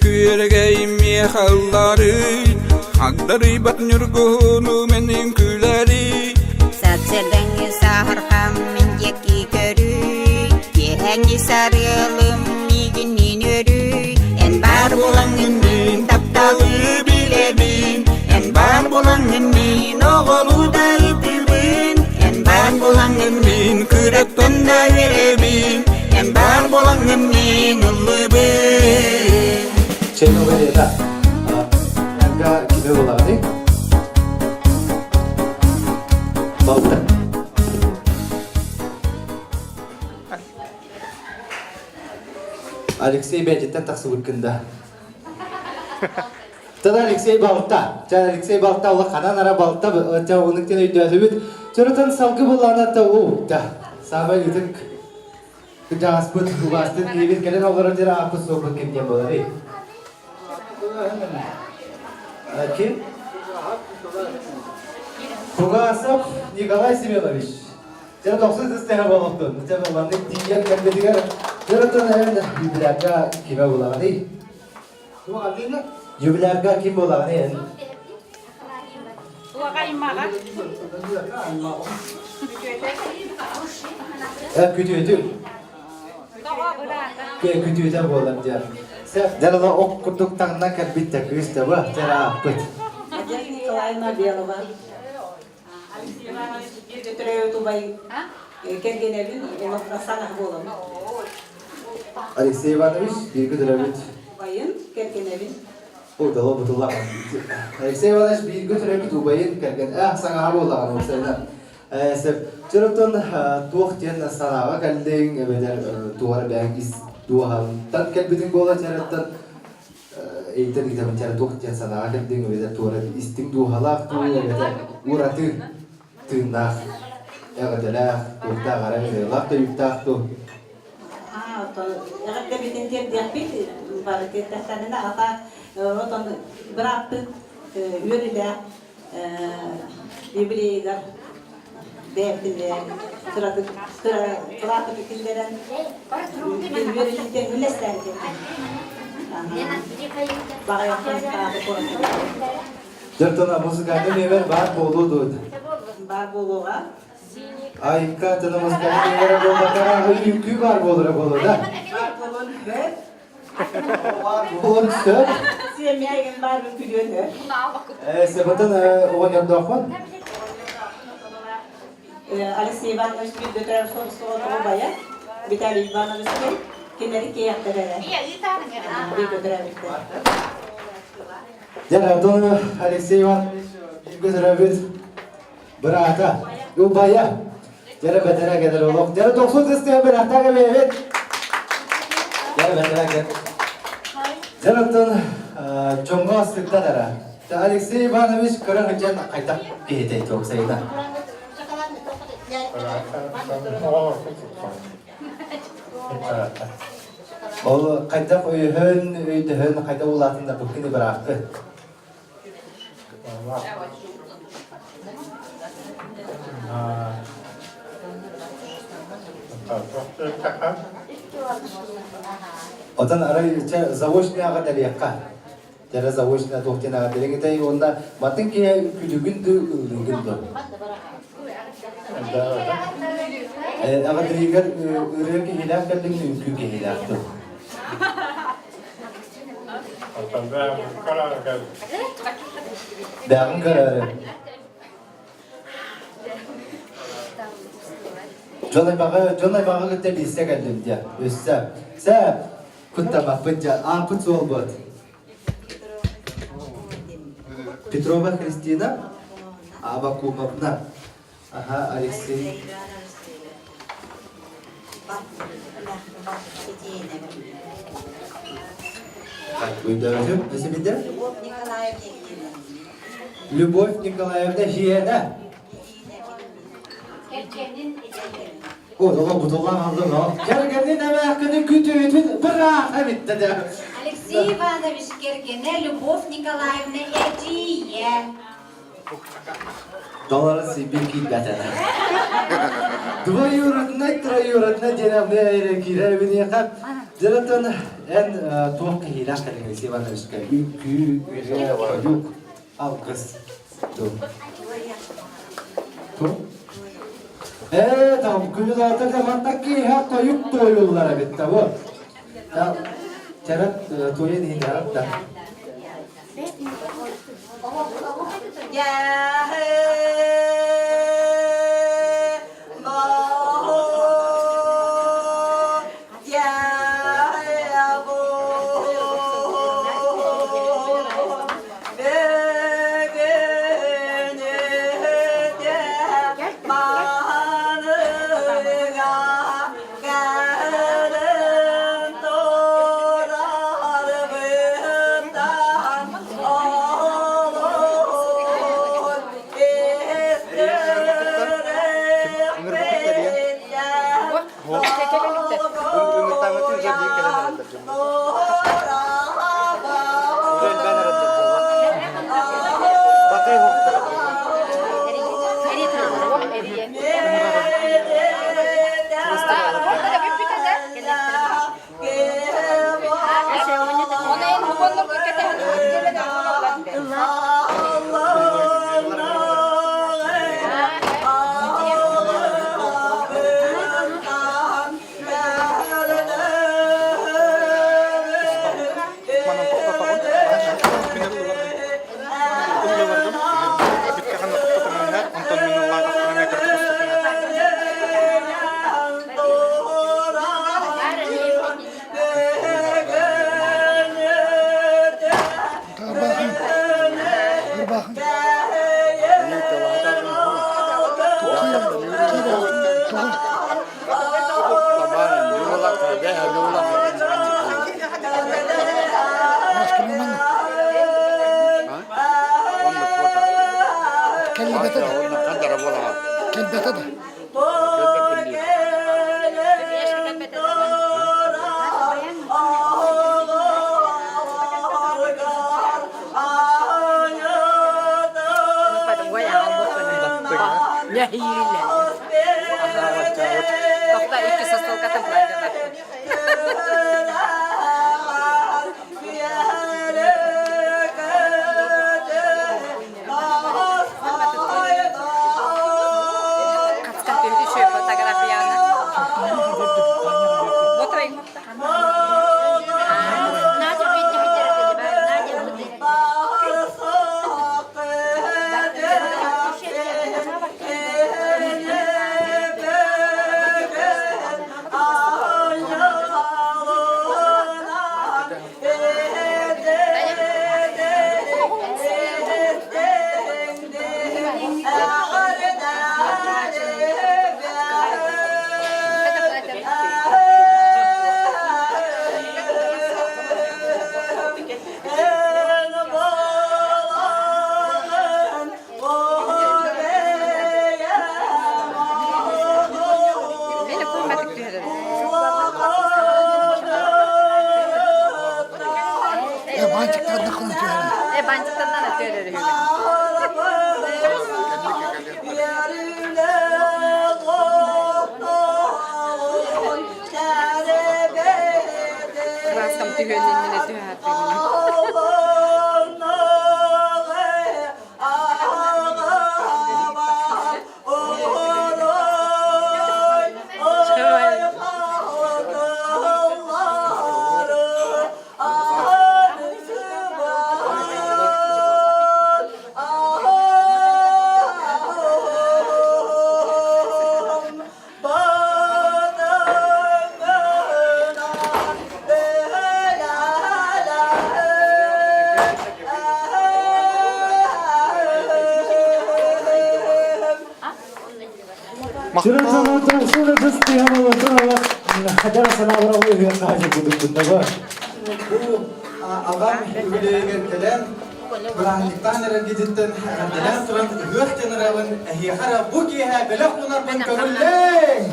күөрэгэй миэхэ ылларый, Хагдарыйбат ньургуһуну мин үҥкүүлэрий. Сарсыардаҥҥы саһархам мин диэки көрүй, Киэһээҥҥи сарыалым миигинниин өрүй. Эн баар буолаҥҥын мин тапталы билэбин, Эн баар буолаҥҥын мин оҕолуу да ытыыбын, Эн баар буолаҥҥын мин кыраттан да үөрэбин, Эн баар буолаҥҥын мин ыллыыбын. Чейно Валета. Ага киме буолаҕыный? Балта. Алексей бэйэтиттэн тахсыбыккын да. Тада Алексей балта. Ча Алексей балта ол ханан ара балта ча онуктен өйдөөтүбүт. Чоротон салгы буллаана та уу да. Саамай ытык кырдьаҕаспыт убаастык киһибит кэлэн олорор дьара ааппыт суоппут ким диэн буоларый? Ким? Кугасов Николай Семенович. Дьэ тохсус истэһэ буолуохтун. Дьэ маннык тиийэн кэлбитигэр дьэ эн юбилярга кимэ булаҕыный? Юбилярга ким буолаҕыный эн? Күтүөтүм. Күтүөтэ буолар диэн. Дьэ ок курдук таҥнан кэлбит да кыыс да бу дьэ ааппыт. Надежда Николаевна Белова. Кэргэнэбин саҥа буолабын. Алексей Иванович, бииргэ төрөөбүт. Убайын, кэргэнэбин. Ой, дало бутулла. Алексей Иванович бииргэ төрөөбүт убайын кэргэн саҥаһа буоллаҕын уопсайынан. Сөп. Чөрөтөн туох диэн санааҕа кэллиҥ эбэтэр туох эрэ бэйэҥ ис дууһантан кэлбитиҥ буола чөрөттөн ыйтан ыйтабын чара туох диэн санааҕа кэллиҥ эбэтэр туора истиҥ дууһалаах дуу эбэтэр ураты тыыннаах эҕэрдэлээх туохтаах арай ырыалаах тойуктаах дуу. Эҕэрдэбитин тиэрдиэхпит бары тиэрдэхтэринэ ата отон бырааппыт үөрүүлээх юбилейыгар бэйэбитин кыратык кылааппытын киллэрэн үөрүүтүн үллэстээбит Дьонтон музыкальный нүөмэр баар буолуо дуо? Баар буолуоҕа. Айка тына музыкальный нүөмэрэ буолбатаҕа үҥкүү баар буолара буолуо да? Баар буолуон сөп. Баар буолуон сөп. Сиэммитигин баар үҥкүүлүөн сөп. Себытын оҕонньордоохпун. Алексей Иванович бииргэ төрөөбүт убайа Виталий Иванович кинилэри киэхтэрэ бииргэ төрөөбүттэр. Дьэ, Антон Алексей Иванович бииргэ төрөөбүт быраата, убайа. Дьэрэ бэтэрэ кэлэр олох. Дьэрэ тохсун тыстыга быраата кэлээбит. Дьэрэ бэтэрэ кэл. Дьэр оттон дьоҥҥо сырдан ара. Алексей Иванович кыра сылдьан хайдах киһитэй туохсайда? Ол хайдах өйөһөн, өйдөһөн, хайдах улаатыннарбыккын бырааккы? Отон арай чэ заочный аҕа дэлиэххэ. Дьэрэ заочная туох диэн аҕа дириҥитэй уонна матын киһи күлүгүн ду ыллыгын ду. Аҕа дириигэр ырыа киһилээх кэллиҥ үҥкүү киһилээх ду. Бэҕин көрөөрү. Дьон аймаҕы дьон аймаҕы кытта билсэ кэллим диэ. Өссө. Сэ куттаммаппыт дьэ. Ааппыт суолбут. Петрова Христина Абакумовна. Аха, Алексей. Өйдөөтүм, өсөбүдэ? Любовь Николаевна Хиэнэ. О, доҕо бутуллан алдым, о. Кэргэнин эмээхкини күтүүтүн быраах эбиттэ дэ. Алексей Иванович кэргэнэ Любовь Николаевна эдьиийэ. Доллары сибир киирбэтэ. Двоюродной, троюродной диэн эрэ киирэр биниэхэ. Дьарытын эн туох киһилээх кэлиҥ Алексей Ивановичка үҥкүү, ырыа, тойук, алгыс дуу? Ту? Ээ, там күнү да манна киэһэ тойук туойуллар эбит да бу. Чарат туойан иһин да. Кэлбэтэ да. Аҕам үбүлүөйүгэр кэлэн, бырааһынньыктаан эрэргититтэн эҕэрдэлээн туран ыһыах диэн ырыабын эһиэхэ эрэ бу киэһэ бэлэх уунарбын көҥүллээҥ!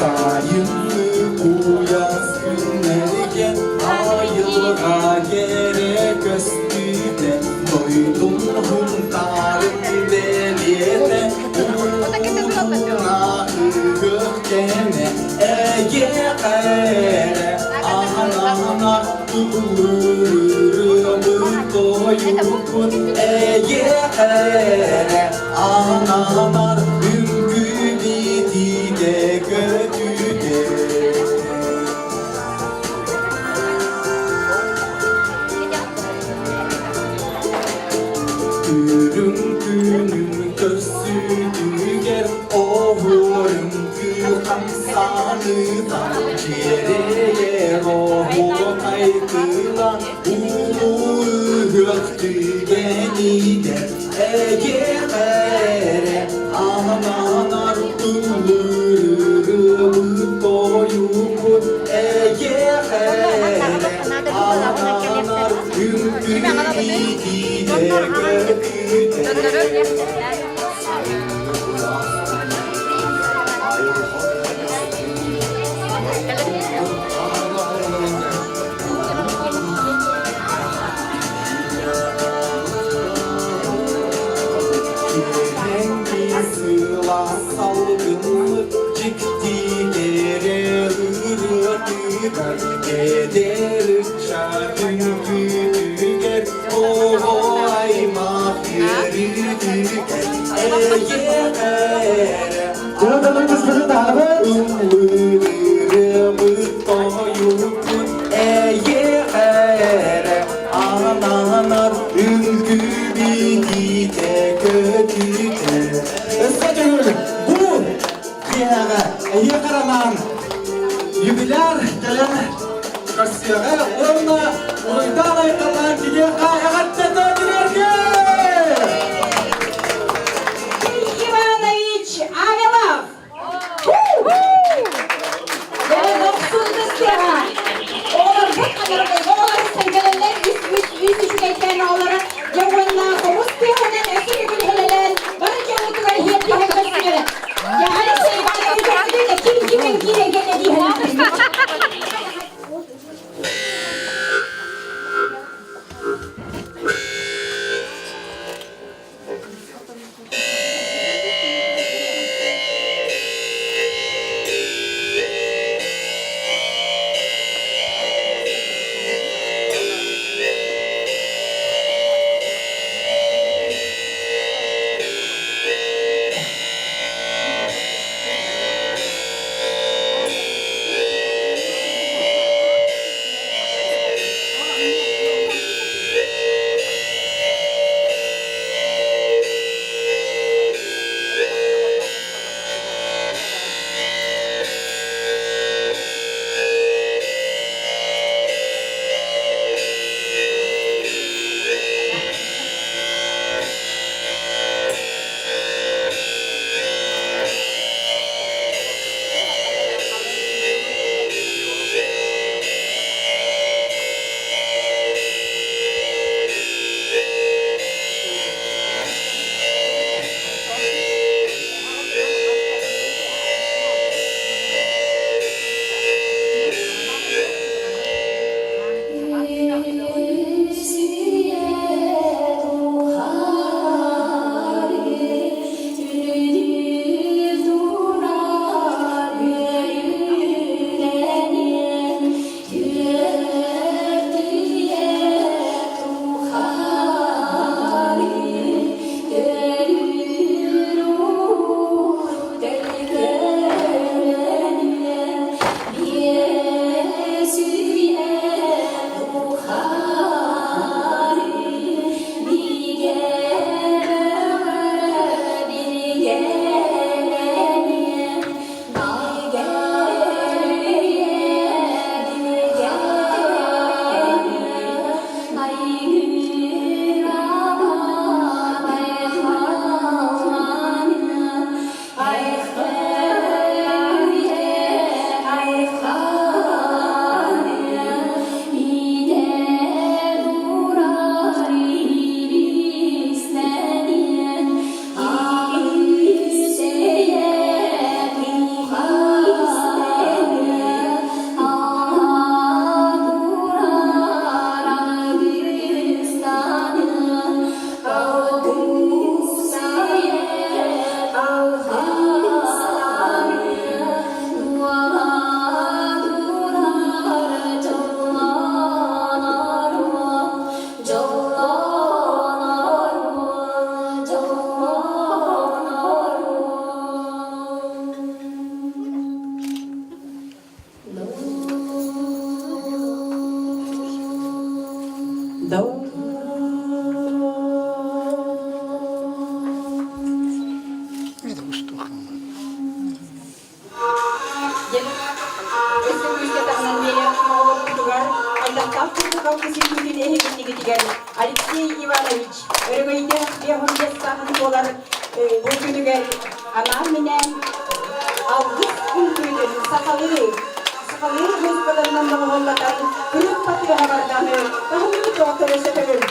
Сайынны куйаас күннэригэр. Айылҕа кэрэ көстүүтэ, дойдум Һунтаарын бэлиэтэ, уһунаах ыһыах кэмэ, эйиэхэ эрэ аһананар ыллыырыабыт тойукпут, эйиэхэ эрэ ананар үҥкүү битиитэ көтүтэ. Үрүҥ күнүм көрсүүтүгэр оһуорум күү хамсаныыта дьиэрэйэр оһуокай тыла улуу ыһыах түгэниитэ эйиэхэ ананар ыллыырыбыт тойукпут эйиэхэ ананар үҥкүү Сыла салгынмыт дьиктигэре ырыатыгар эдэр ыччат үҥкүүтүгэр оҕо аймах үөрүүтүгэр эйиэхэ эрэ ыллыырыабыт тойукпут эйиэхэ эрэ ананар үҥкүү битиитэ көтүтэ Өссө төгүл бу киэһэҕэ эһиэхэ роман юбиляр кэлэн көрсүөҕэ уонна уруйдаан айхаллаан киниэхэ эҕэрдэтэ кинилэргэ! Иванович Авелов! Өссө күүскэ таһынан биэриэх оҕолорбутугар хайдахтаах курдук алгыс үҥкүүтүн эһигиннигитигэр Алексей Иванович өрөгөйдөөх 55 сааһын туолар бу күнүгэр анаан-минээн алгыс үҥкүүтүн сахалыы сахалыы музыкаларынан доҕуһуоллатан кырыымпа тыаһа барданы таһыммыт доҕоттору сөтөгүл.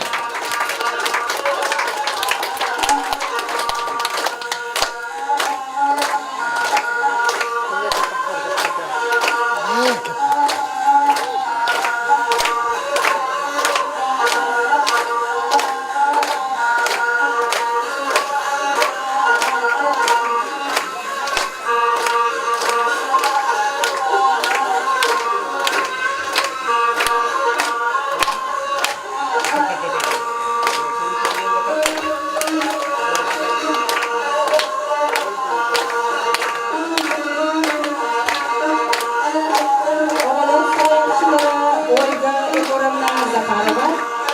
Оҕолор салайааччылара Ольга Егоровна Захарова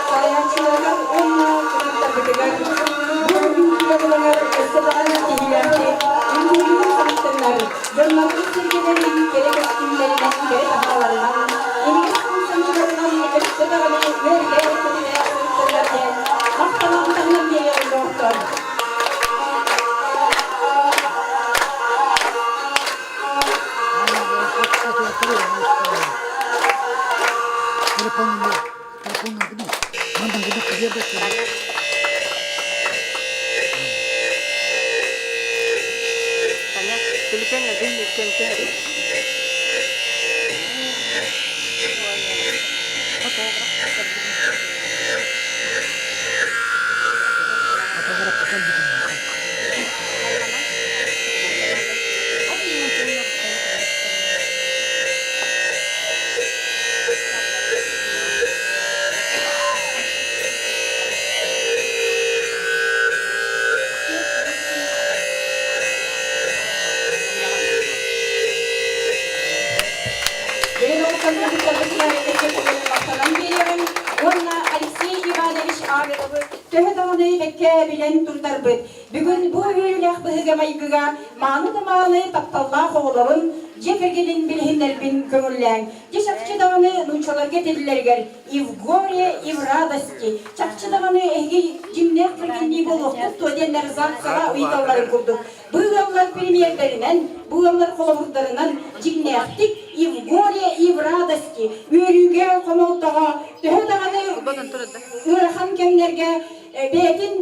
салайааччыларыгар уонна кыргыттарбытыгар бу үҥкүүгэ буланар өссө даҕаны киһилээхтик үҥкүүлүүр сырыттыннар, дьоннорбут сиргэлэрин кэрэ көстүүлэринэн кэрэ таһааларынан, имигэс хамсаныыларынан өссө даҕаны үөрдэ-көтүтэ сырыттыннар диэн махтанан таһынан биэриэҕин доҕоттор. Уонна Алексей Иванович Авеловы төһө даҕаны бэккэ билэн турдарбыт, бүгүн бу үөрүүлээх быһыыга-майгыга мааны да мааны тапталлаах оҕолорун, дьиэ кэргэнин билиһиннэрбин көҥүллээҥ. Дьэ чахчы даҕаны нууччаларга этиллэригэр и в горе, и в радости чахчы даҕаны эһиги дьиҥнээх кэргэннии буолуохпут дуо диэннэр ЗАГСаҕа ыйыталларын курдук Бу ыаллар премьердэринэн, бу ыаллар холобурдарынан дьиҥнээхтик и в горе, и в радости, үөрүүгэ, хомолтоҕо, төһө даҕаны ыарахан кэмнэргэ бэйэтин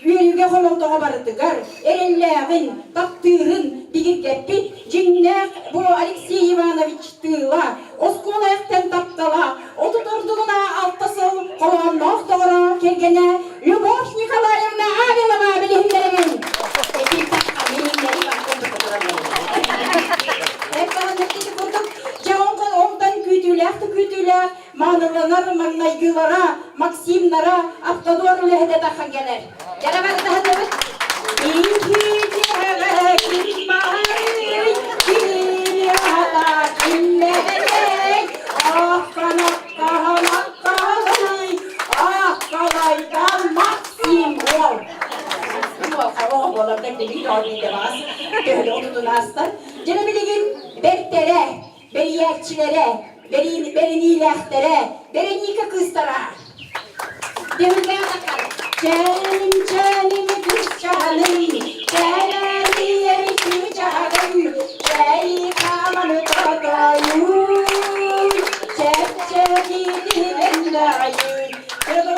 үөрүүгэ хомолтоҕо барытыгар эрэллээҕин, таптыырын бигэргэппит дьиҥнээх бу Алексей Иванович тыыла, оскуола эхтэн таптала, 30 ордугуна алта сыл холоонноох доҕоро кэргэнэ Любовь Николаевна Авелова билиһиннэрэбин. Курдук, дьэ онтон күүтүүлээх да күүтүүлээх мааныланар маҥнайгылара, Максимнара автодор үлэһитэ таххан кэлэр. Дьэ барытаһынныбыт. Ким баарый, ким аһата, кимнээтэй, Ахханаккаһанаккаһалый, Аххалайдан Максим уол. Оҕо буолардан билигин оонньууга баҕас төһөлө отутунаастар. Дьэ билигин бэртэрэ, бэрийээччилэрэ, бэриниилээхтэрэ, Береника кыыстара. Чээним, чээним, кырчаһаным, чээнээриэм, чыычаһаным, чэйи хааманы тотойуй, чэпчэкитигэннэҕайый. Кыра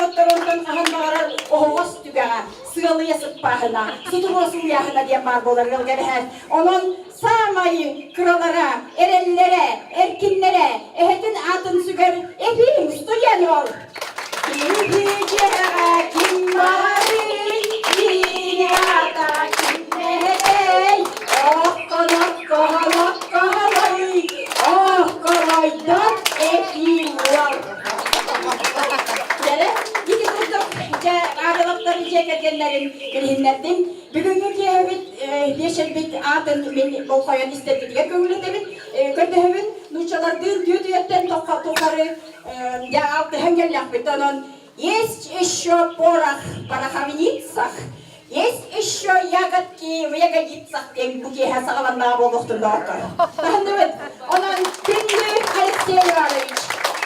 хаһан баҕарар оһоҕос түгэҕэ сыалыйа сыппааһына, сутуруо сууйааһына диэн баар буолар ыалга эбэһээт. Онон саамай кыралара, эрэллэрэ, эркиннэрэ эһэтин аатын сүгэр Ефим студент уол. Киһи дьиэҕэ ким баарый, кини аата кимнээтэй, Оххоноккоһоноккоһолой, оххолойдор Ефим уол. Дьэ, ити курдук дьэ Павеловтар дьиэ кэргэннэрин билиһиннэрдим. Бүгүҥҥү киэһэбит биэчэрбит аатын мин болҕойон истэргитигэр көҥүлэтэбин. Көрдөһөбүн, нууччалардыын түөрт үйэттэн тухары Дьэ алтыһан кэллэхпит онон есть еще порох в пороховницах, есть еще ягодки в ягодицах диэн бу киэһэ саҕаланнаҕа буолуохтун доҕоттор. Таһынныбыт. Онон күндү Алексей Иванович,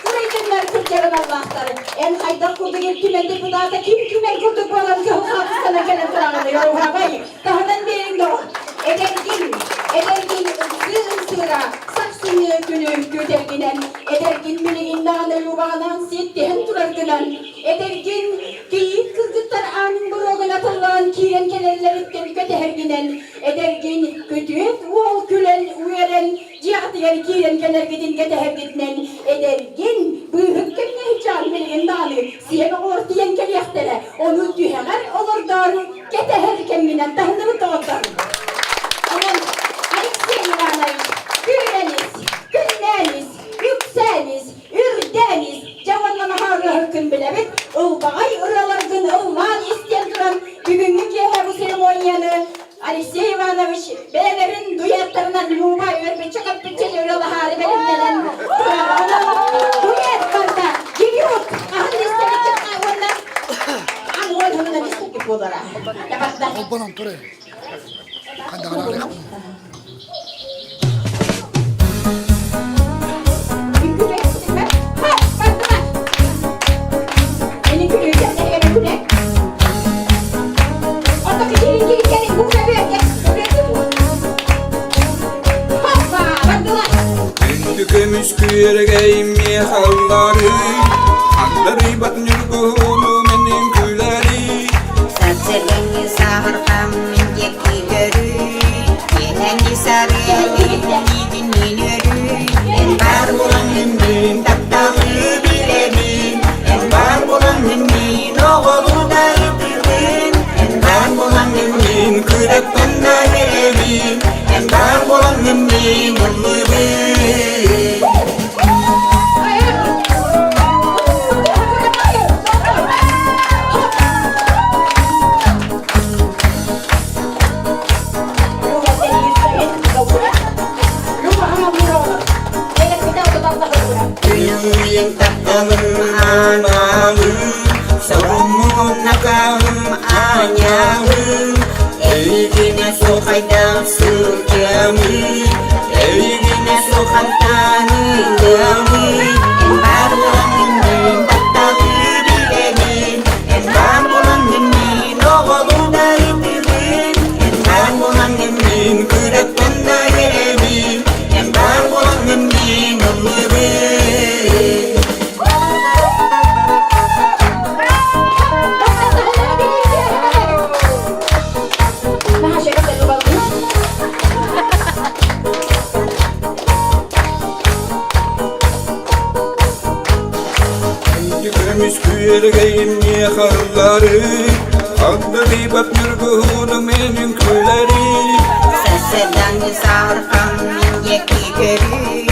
курайдыннар кырдьарын аллаахтар. Эн хайдах курдук Ил Түмэн депутата ким түмэн курдук буолан кыһыл хаартысканан кэлэн тураҕыный, оруһабай, таһынан биэриҥ доҕор. Эдэргин, эдэргин ымсыы ымсыыра, сахсыҥҥы күнү күүтэргинэн, эдэргин билигин даҕаны Любаҕынан сиэттиһэн тураргынан, эдэргин кийиит кыргыттар аанын боруогун атыллаан киирэн кэлэллэриттэн кэтэһэргинэн, эдэргин күтүөт уол күлэн үөрэн дьиэҕитигэр киирэн кэлэргитин кэтэһэргитинэн, эдэргин быыһык кэмҥэ сыччаан билигин даҕаны сиэн оҕолор тиийэн кэлиэхтэрэ, ону түһэҕэр олордоору кэтэһэр кэмҥинэн таһынныбыт доҕоттор. Онон Алексей Иванович, күүрэн ис, күннээн ис, үксээн ис, үрдээн ис, дьэ уонна наһаа ырыаһыккын билэбит, ылбаҕай ырыаларгын ыллаан истэн туран, бүгүҥҥү киэһэ бу церемонияны Алексей Иванович бэйэлэрин дуэттарынан Люба үөрбүччэ-көппүччэ ырыалаһаары бэлэмнэнэн турар. Дуэт барда, дебют! Аһын истэбиккит уонна аны уонунан истэргит буолара. Табарда. Холбонон турар. Хандаҕалаах. Күндү көмүс күөрэгэй миэхаллары, Хагдарыйбат ньургуһуну менин күлэри. Сарсыҥҥы саһархам мин диэки көрүй, киэһэҥҥи сарыалым миигин өрүй. Эн баар буолаҥҥын мин тапталы билэбин, эн баар буолаҥҥын мин оҕолуу да ытыыбын, эн баар буолаҥҥын Мин күрэттэн да бирэбин, эн баар буолаҥҥын мин ыллыыбын. Күнүҥ тапталым анаалым, соруммуннакам аанньалым, эйигинэ суох хайдах сылдьыамый, эйигинэ суох хантаанылыамый, Эн баар буолаҥҥын мин тапталы билэбин, эн баар буолаҥҥын мин оҕолуу да ытыыбын, эн баар буолаҥҥын Мин күрэттэн да кэрэбин, эн баар буолаҥҥын мин ыллыыбын. Көмүс күөргэйим миэхаллары, Агдырыйбат ньургуһуну менин күлэри. Сарсыардаҥҥы саһархам мин диэки көрүй,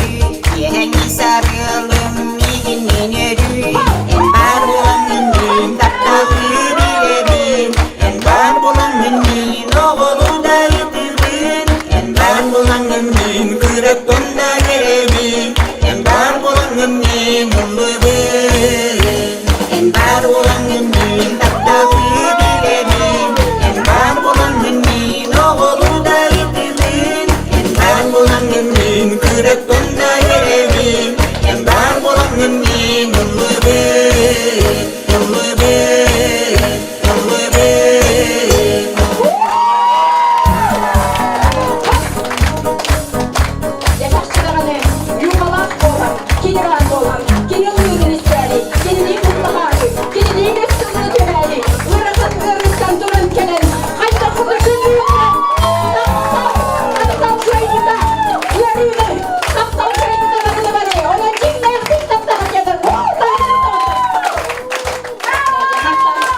киэһэҥҥи сарыалым миигин мин өрүй. Эн баар буолаҥҥын мин тапталы билэбин, эн баар буолаҥҥын мин Оҕолуу да ытыыбын, эн баар буолаҥҥын мин кыыраттан да кэрэбин, эн баар буолаҥҥын мин ыллыыбын. Эн баар буолаҥҥын мин тапталы билэбин, эн баар буолаҥҥын мин оҕолуу да ытыыбын, эн баар буолаҥҥын Мин кыыраттан да кэрэбин, эн баар буолаҥҥын мин ыллыыбын, ыллыыбын, ыллыыбын. Дьэ даҕаны Юмалаах буолан, кинирaan буолан, кини ыллыырын истээри, кинилиин ыллаһаары, кинилиин өс-сылыы түһээри, ыарахан ыарыыттан туран кэлэн, хайдах курдук таптал кыайбыта, ыарыыны, таптал кыайбыта барыны онон дьиҥнээхтик таптаһан ятар.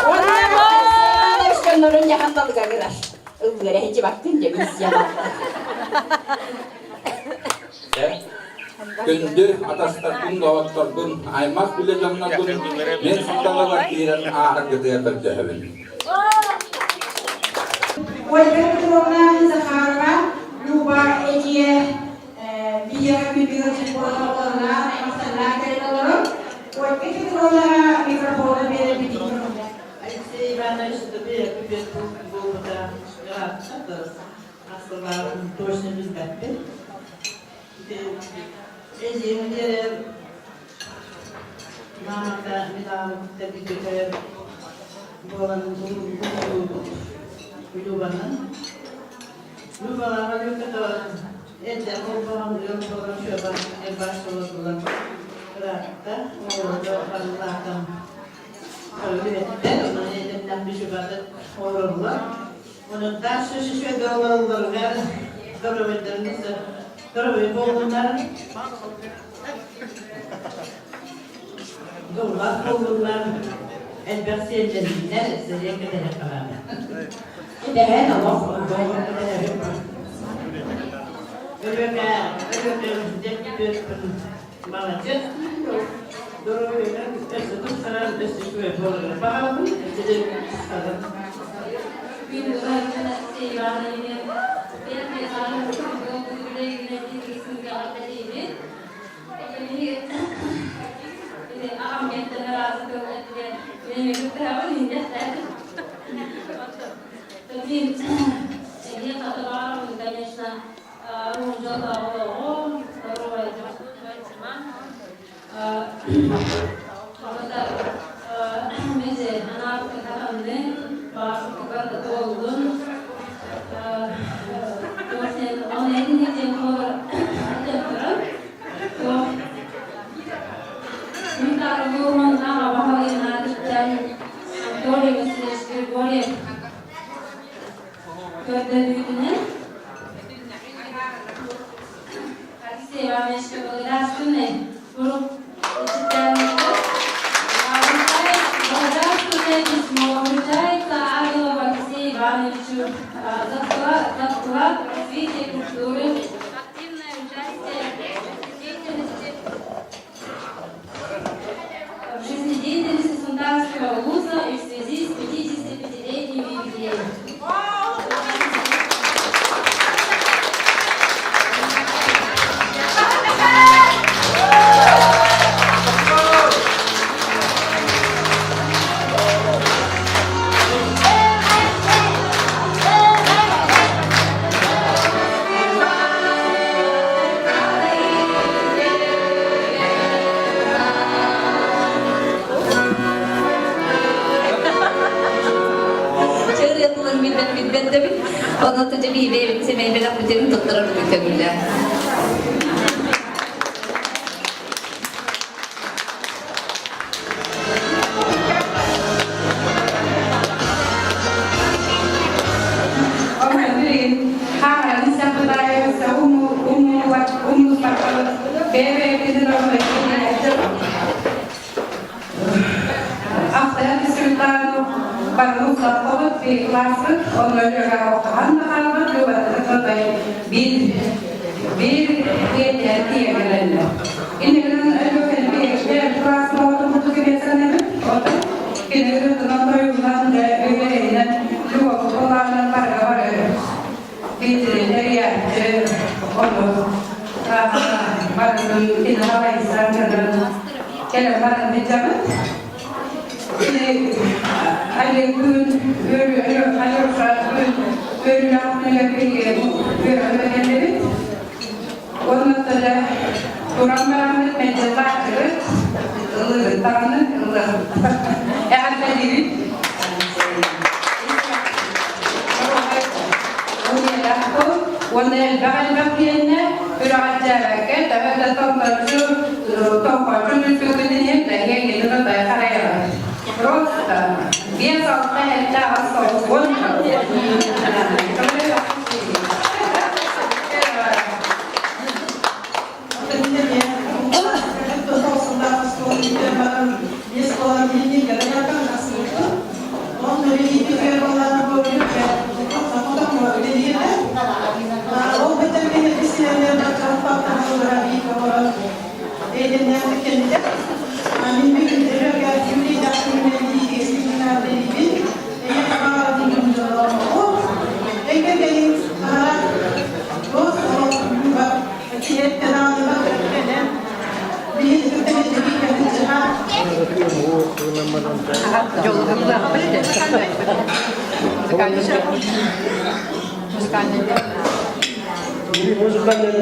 Уонна дьоннорун дьаһанталыга гырар. Ыллыра хичибаттын дьэ Күндү атастарбын, доҕотторбун, аймах билэ дьоннорбун мен сандалабар киирэн ааһаргытыгар көрдөһөбүн. Ольга Петровна Захарова, Люба эдьиэ биһиэхэ күндү ыалдьыт буолан оҕолорунаан, аймахтарынаан кэлэн олорор. Эдьиийим Лера маамата мин аҕабын кытта бииргэ төрөөбүт буолан бултуубут Любанан. Любалааҕа Люката эрдэ холбоһон ыал буолан Феба элбэх олордулар. Ыраатта, оҕолоро барылаатан үөрэттэр, онон эдэрдэх Бишубаты олороллор. Онон таас үчүгэй олороллоругар доруобайдарын доруобай буоллуннар, дуллах буоллуннар, элбэх сиэллэнниннэр, сэриэ кэтэһэ хараана. Кэтэһэн олох олох кэтэһэбит. Өлөкө, өлөкө деп Маладьыас. Доруобуйанан өссө тупсаран, өссө үчүгэй буоларыгар баҕарабын, өссө да саҕын. Конечно, Көрдөрүүтүнэн Алексей Ивановичка благодарственный сурук Благодарственное письмо вручается Авилову Алексею Ивановичу за вклад, за вклад в развитие культуры, активное участие в деятельности в жизнедеятельности Сунтарского вуза и в связи с 55-летним юбилеем. Чырыатылын билбэт билбэт дэбит. Онон тыдьы биибэбит сэмэй бэлэх бүтэрин туттарар көҥүллэ. Музыкальный.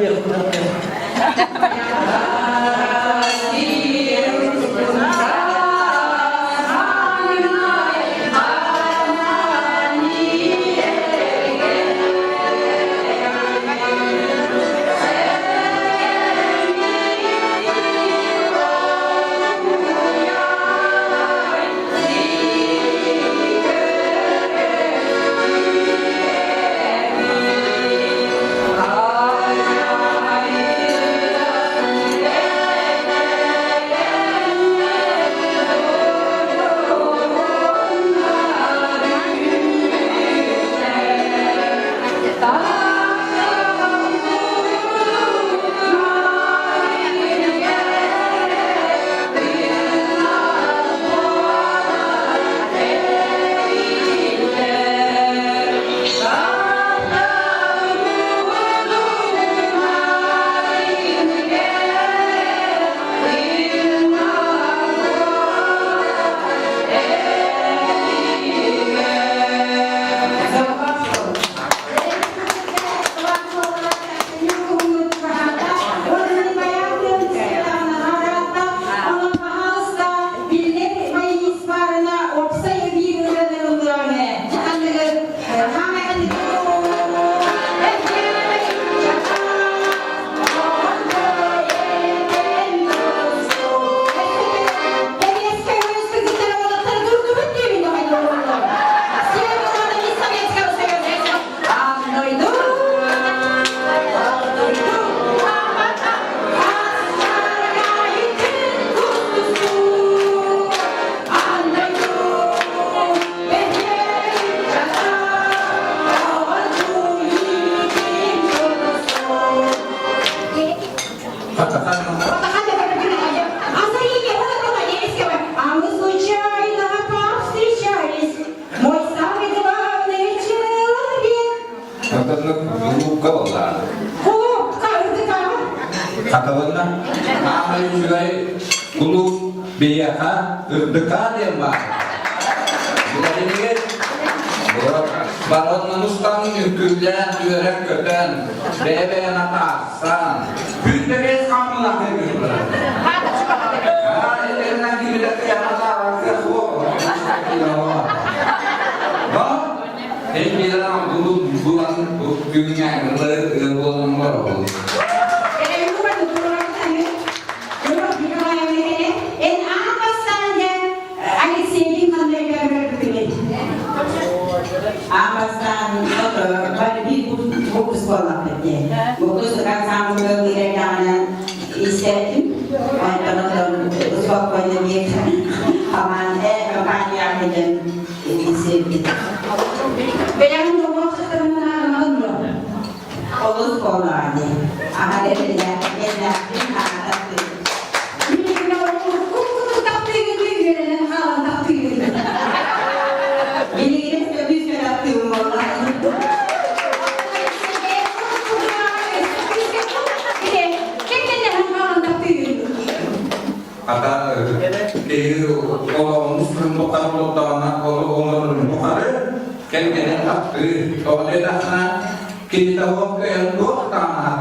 А мы случайно повстречались, мой самый главный человек. Кулуупка буоллаҕына. Кулуупка ырдыкаҕа. Хатылынна. Аамай үчүгэй кулууп биһиэхэ ырдыкаа диэн баар. Билэринигит бароннан устан үҥкүүлээн, үөрэн-көтөн, бэйэ-бэйэни атаарсан, күн бэбиэс хаамылаах үҥкүүлэрэ. Аа, этэринэн кимилэр кыйаҕа суох. Эн аан бастаан дьэ Алексейдин ханна өйдөбүл Аан бастаан биир букус буоллахпыт дии. Букус ансамблга киирэрдэҕинэн истээтим. Онтон отон успокойно биир команда компанияҕа кэлэн билсибит. Бэйэҕин доҕор сытарынан дуо? Олус буоллаҕа дии. Аһар эрэллээх, эрэллээхпин аататтым. Билигин көбүс таптыым буоллаҕа. Ата киһи олоҕун устун тухары олоҕун тухары кэргэнин таптыыр. Тоҕо диэтэххинэ, кини того кыайан туох таҥаһа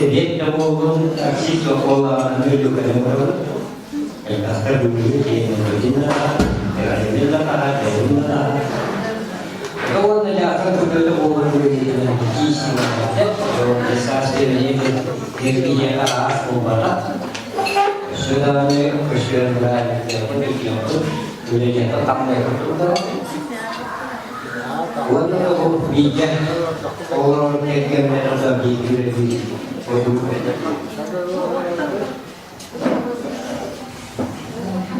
Эбиэт да буоллун, такси оскуолаҕа үрдүккэ барабыт. Элбэхтэр бүгүҥҥү киһини эҕэрдэлиир да таһа, бэйэбин да таһа. Уонна дьаахтар көмөтө буолан үөрүүтүнэн киисиҥҥэ уонна саас кэминэ киһиэхэ араас буолбатах. Өссө даҕаны көстүөн бырааһынньыктарбыт үлүйэхпит, үлэлиэххэ хамныахпыт турдаҕа. Уонна бу бииргэ олорор кэргэммэр да бииргэ үлэлиир ордук этэ.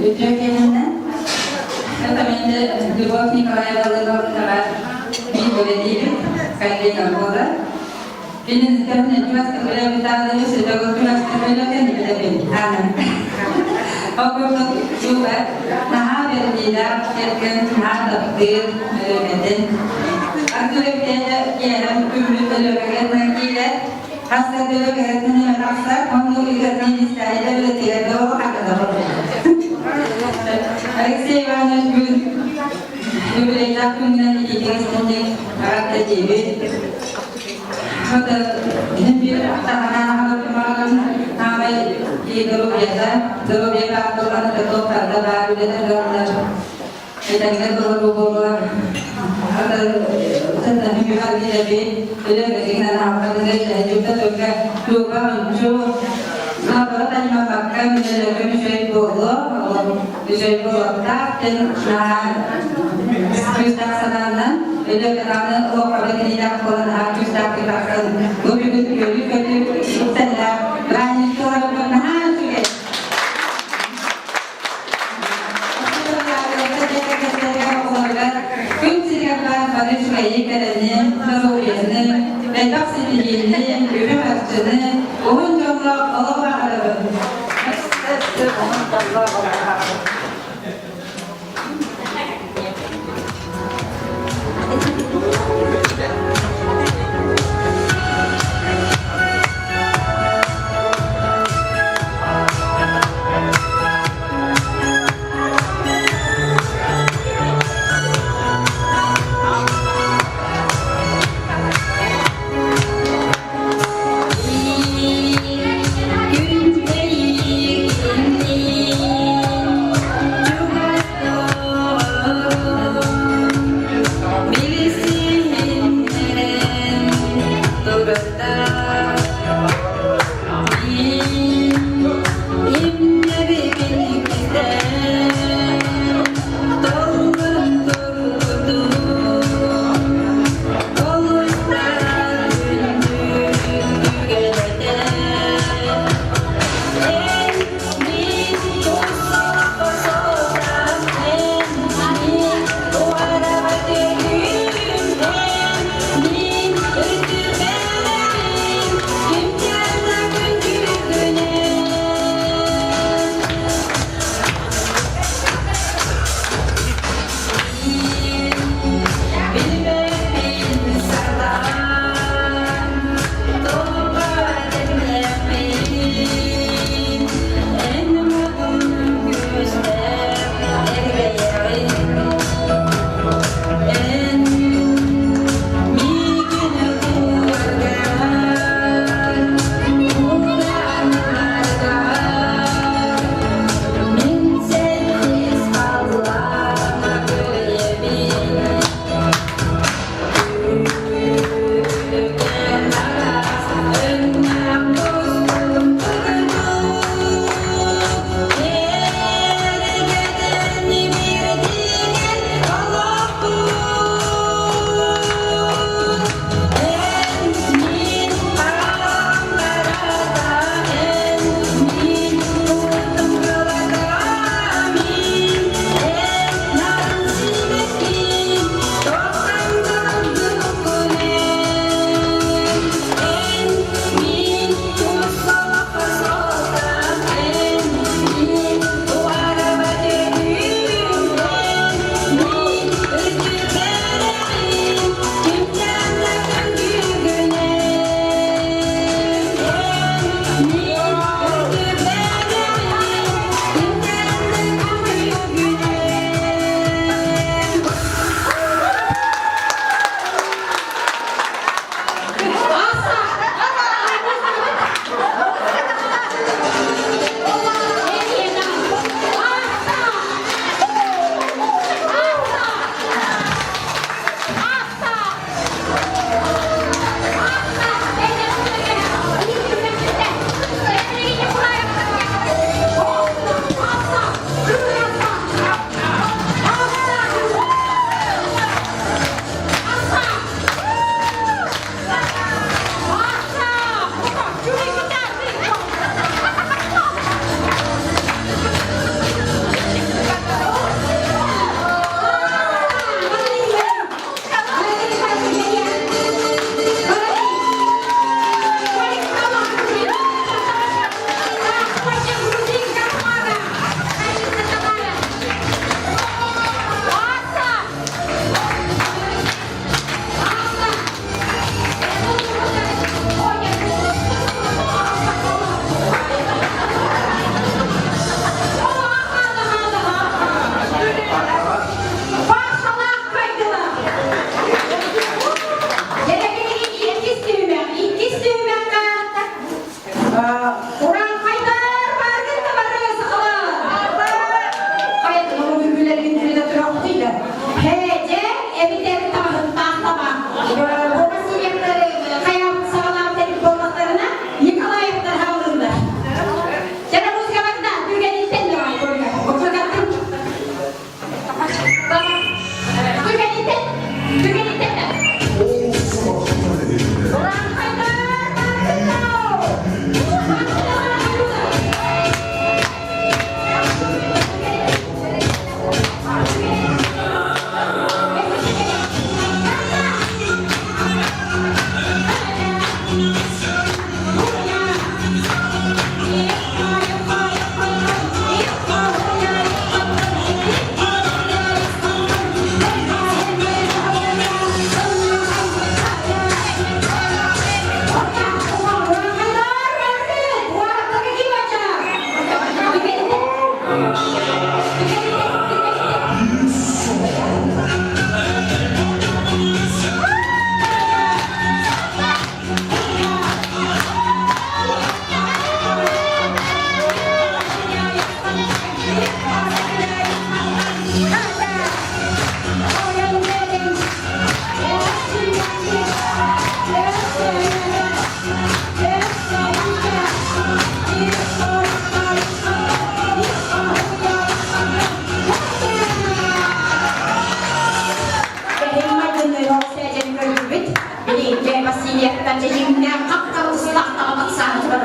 Үтүө кэминэн это менде Любовь Николаевна Лыговтаҕа мин үлэлиибин, коллега буолар. Киниттэн түмэстэ түмэстэ билэбин. Ол курдук Люба наһаа бэриниилээх кэргэн, наһаа таптыыр өлөмэтин. Артур киэһэ күммүт өлөмөгөр киирэр, хас да өлөмөгөр тахсар, онну министерия үлэтигэр Алексей Иванович бүгүн юбилейдаах күнүнэн илиитигэр истинник эҕэрдэлиибит. доруобуйата, доруобуйа баар буоллаҕына туох барыта баар үлэтэ кыаллар. Этэҥҥэ толоруу буолуо. Күн сиригэр баар бары үчүгэйи кэрэни, доруобуйаны, элбэх ситиһиини, үбү-харчыны, уһун дьоллоох олох баҕарабын. Уһун дьоллоох олох баҕарабын. Күн Васильевтан дьиҥнээх хап-хара устаах таҕа Васильев.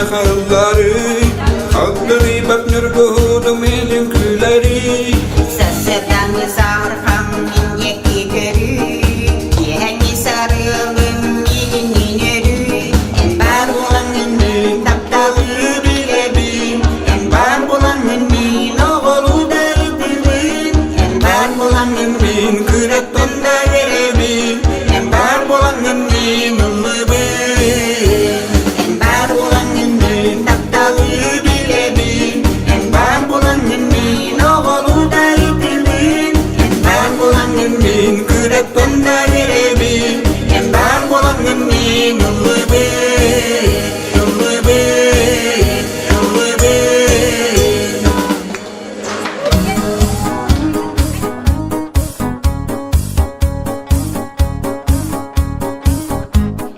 миэхэ ылларый, Хагдарыйбат ньургуһунум илин күлэрий. Сарсыардаҥҥы саһархам минньэки көрүү, Киэһэҥҥи сарыалым миигинниин өрүү. Эн баар буолаҥҥын мин тапталы билэбин, Эн баар буолаҥҥын мин оҕолуу да ытыыбын, Эн баар буолаҥҥын Мин кыраттан да үөрэбин, Эн баар буолаҥҥын мин ыллыбын. Эн баар буолаҥҥын мин тапталы билэбин, Эн баар буолаҥҥын мин оҕолуу да ытыыбын, Эн баар буолаҥҥын Мин кыраттан да үөрэбин, Эн баар буолаҥҥын мин ыллыбын, ыллыбын, ыллыбын.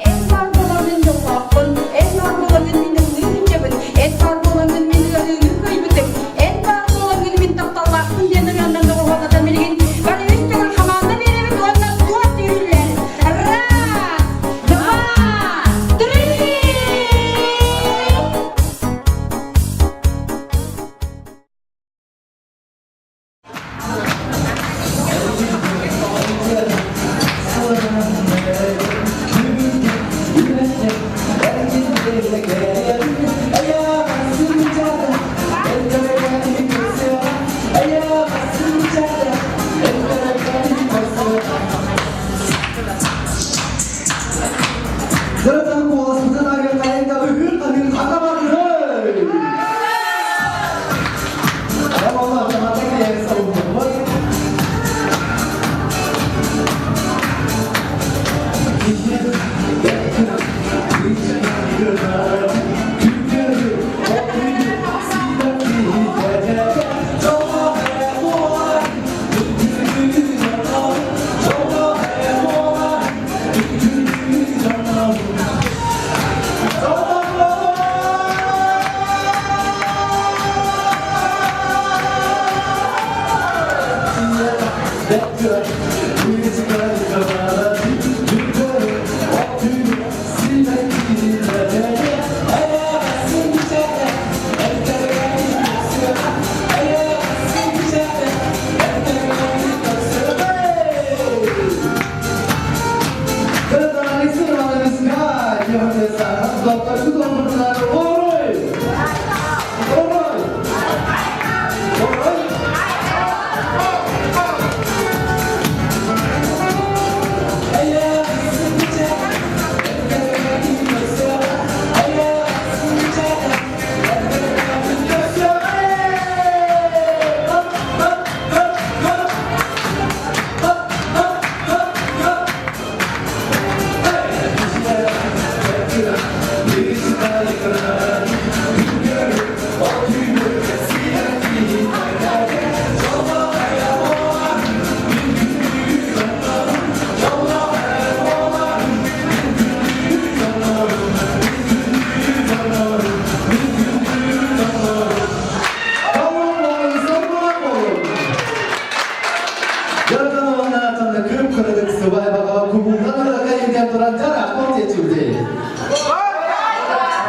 Эн баар буолаҥҥын дьоллоохпун, эн баар буолаҥҥын мин ыллыы сылдьабын, эн баар буолаҥҥын мин ыарыыны кыайбытым, эн баар буолаҥҥын мин тапталлаахпын диэн ырыаннан доҕуһуоллатан билигин бары үс төгүл хамаанда биэрэбит уонна туох түүрүллэр. Раз, два, три! Дырытан куоласпытын арыйан да үһүр хаһыыр хата барыһы!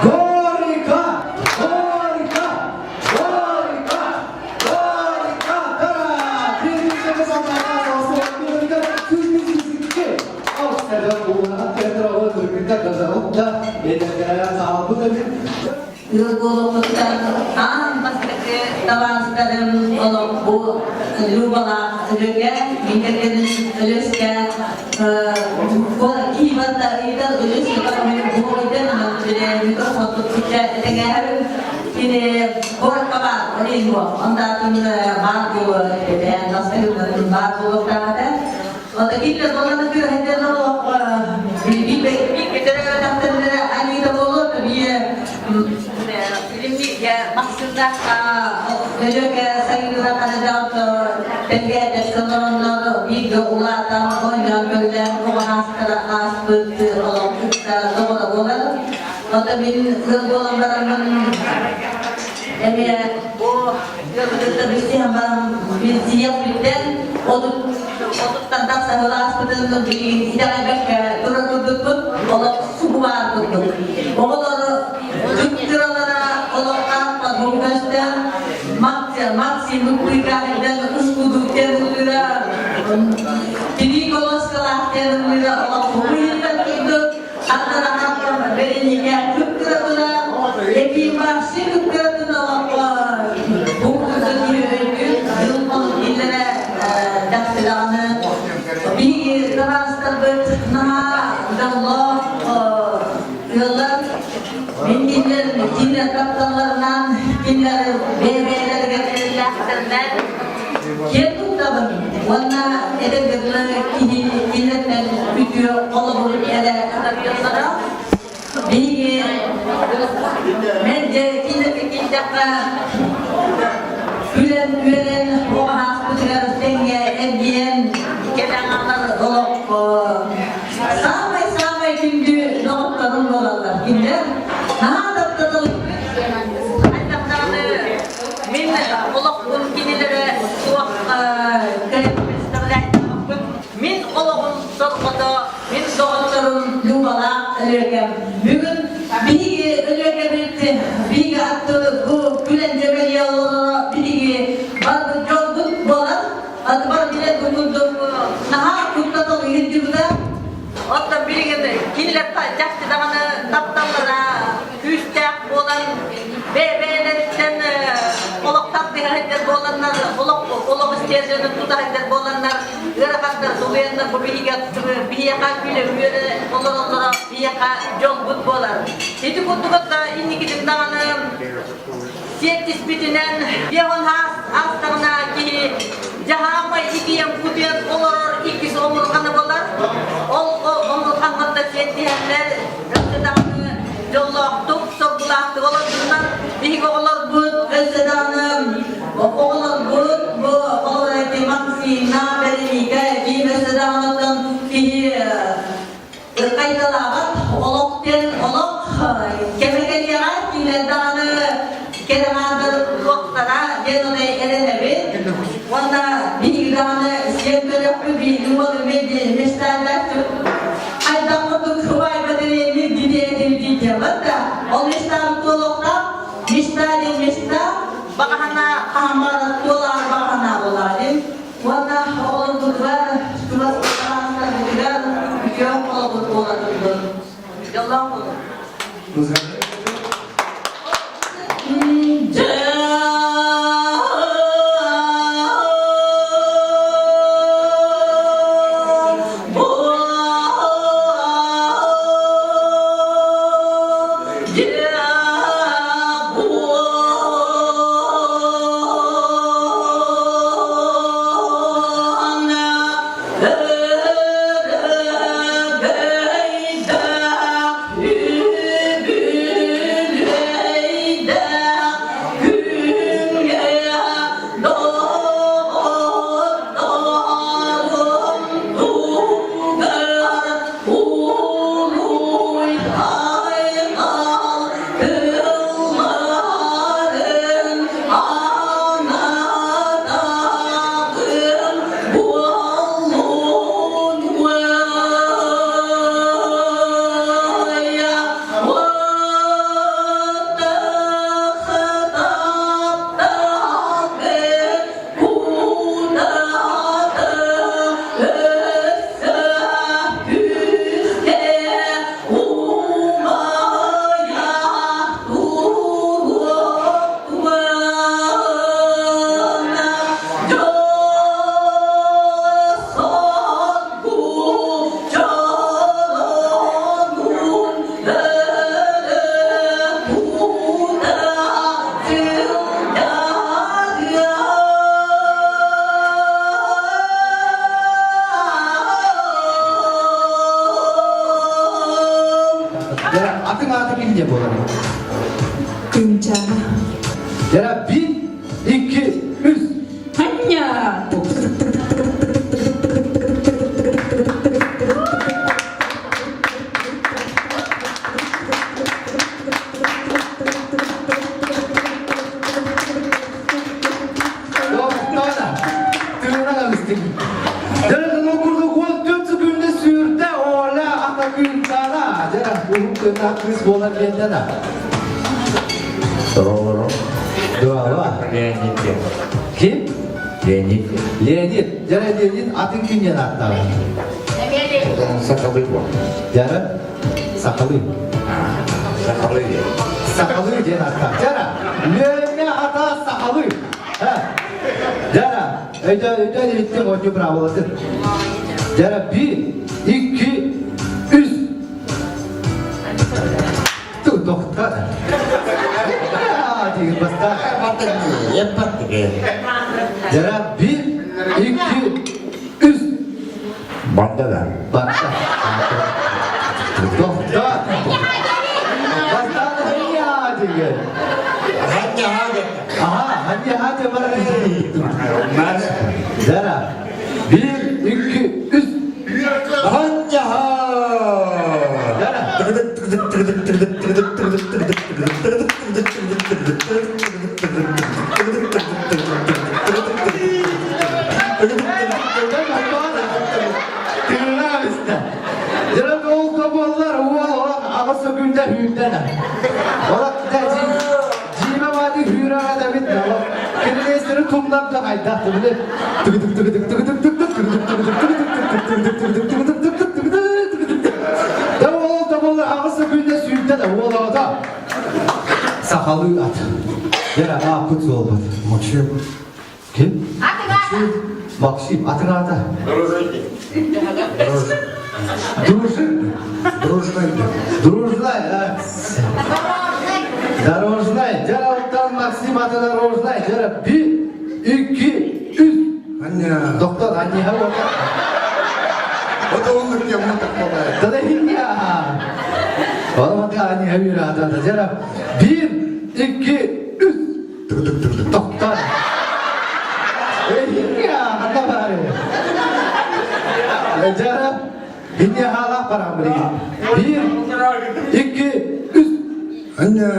Горько! Горько! Горько! Горько! Ыал буолуохпуттан аан бастакы табаарыстарым олох бу Любалаах Өлөкө, мин кэргэним Өлөскө киһи ыйытар Өлөс Кини куоракка баар, ол ондаатын баар буолуо этэ, бастакы баар буолуохтаах этэ. Ота кинилэр болланы күрэһиннэр олох биир анита буолуо бие Өлөкө сайыла канадаат тэнгэ тэсэлороннор бииргэ улаатан оонньоон көллөөн оҕо ааспыт олох кытта доҕоро буолар. Ота мин ыал буолан бараммын эмиэ бу ыалбытыттан билсиһэн баран билсиһиэхпиттэн отуттан тахса сыл ааспытын билигин итэҕэйбэккэ турар курдукпут олох субу баар курдук. Оҕолор кыттыралар. Епимарси кыттыатын олоххо бу курдук үөрүүр дьыл-хонук иллэрэ тахсыдаҕаны биһиги табаарыстарбыт наһаа дьоллоох ыаллар. Мин кинилэр кинилэр тапталларынан, кинилэр бэйэ-бэйэлэригэр эрэллээхтэринэн киэн туттабын уонна эдэргэ дылы киһи кинилэртэн үтүө холобур эрэ атарыахтара. Биһиги мэлдьи кинилэргэ киирдэххэ күлэн үөрэн оҕо ааспытыгар тэҥҥэ эргийэн кэлэн аҕалар олох саамай-саамай күндү доҕотторум буолаллар. Кинилэр наһаа таптатыл Хайдах даҕаны мин олохпун кинилэрэ суох представляйдаабаппын. Мин олоҕум сорҕото, мин доҕотторум Любалаах Өлүөкэм. Бүгүн биһиги Өлүөкэбит биһиги атты бу күлэн дьэбэлийэ олороро биһиги барбыт дьолбут буолар. Аты бар билэр бу курдук наһаа куттатыл иһирдибитэ. Оттон билигин кинилэр чахчы даҕаны тапталлара күүстээх буолан, бэйэ-бэйэлэриттэн олох тардыһа сылдьар буоланнар, олох олох истиэрдэнин тута сылдьар буоланнар, ыарахаттар тулуйаннар бу биһиги биһиэхэ күлэ-үөрэ олороллоро биһиэхэ дьолбут буолар. Ити курдук да инникитин даҕаны сиэттиспитинэн биэҕин аастаҕына киһи дьаһаамай итийэн кутуйан олорор иккис омурҕана буолар. Ол омурҕаҥҥа сиэттиһэллэр өссө даҕаны дьоллоохтук, соргулаахтык олордуннар. Биһиги оҕолорбут өссө даҕаны оҕолорбут бу оҕолор Максимна, Вероника, Ефим өссө даҕаны киһи Ыркайдалаабат олох диэн олох кэмэ кэлиэҕэ кинилэр даҕаны кэрэ аҥаардар туохтара диэн ону эрэнэбит. Уонна биһиги даҕаны сиэн көрөхпүт биһиги уол эмиэ мечтаатааччыбыт хайдах курдук убайбат эмиэ дидиэтин диэбат да ол мечтаабыт туолуохтаах мечта диэн мечта баҕаһана хаһан туолаар баҕаһана буолаарын Уонна оҕолорбутугар, чугас табаарыстарбытыгар үтүө холобур буола турдун. Дьоллоох буолун. Атын ааты ким диye буолар? Күнчаана. Яра bir, iki, үс. Ханья! Тоқтана. Тыына ыстык. Дәрі окурдук он төрт күндө сүүрдэ оля ата күнтана. Дәрі уһун тыына кыз болар бендена. Doğru. Дуала. Леонид. Ким? Леонид. Леонид. Дәрі Леонид атын күннен аттағы. Сакалы bu. Дәрі сақалы. Сакалы. Сахалыы диэн аттаах. Дьара, Лүөнэ ата сахалыы. Дьара, өйдөө өйдөөн иһиттим оонньуу быраабылатын. Дьара, биир, икки, үс. Тохтор. Диир бастаах. Дьара, биир, икки, үс. Барда да. Барда. Тохтоо. Бастаан ханья деген. Ханья Аха, ханья ханья бар. Дара. Bir, iki, üç. Ханья Дара. Дьэ ол да буоллар уол олох аҕыс күндэ хүүрдэнэ. Олох дьиибэ мааны хүүрэҕэ да бит олох кирилиэстэри тумнар да хайдах били Да ол да буоллар аҕыс күндэ сүүрдэнэ уол оҕото сахалыы ат. Дьэ ааппыт суолбут. Максим. Ким? Максим, атын аата? Дружин. Дружной. Дружной, да. Дорожной. Дьэ оттон Максим аты дорожной. Дьэ bir, iki, үс. Аня. Доктор, анья Вот он где мы так попадает. Да да Ола анья үйрәді. Дьэ bir, iki, үс. Тохтоо. Ханна баары. Дьара, инне хаалаах бараан билигин. Биир, икки, үс. Аня.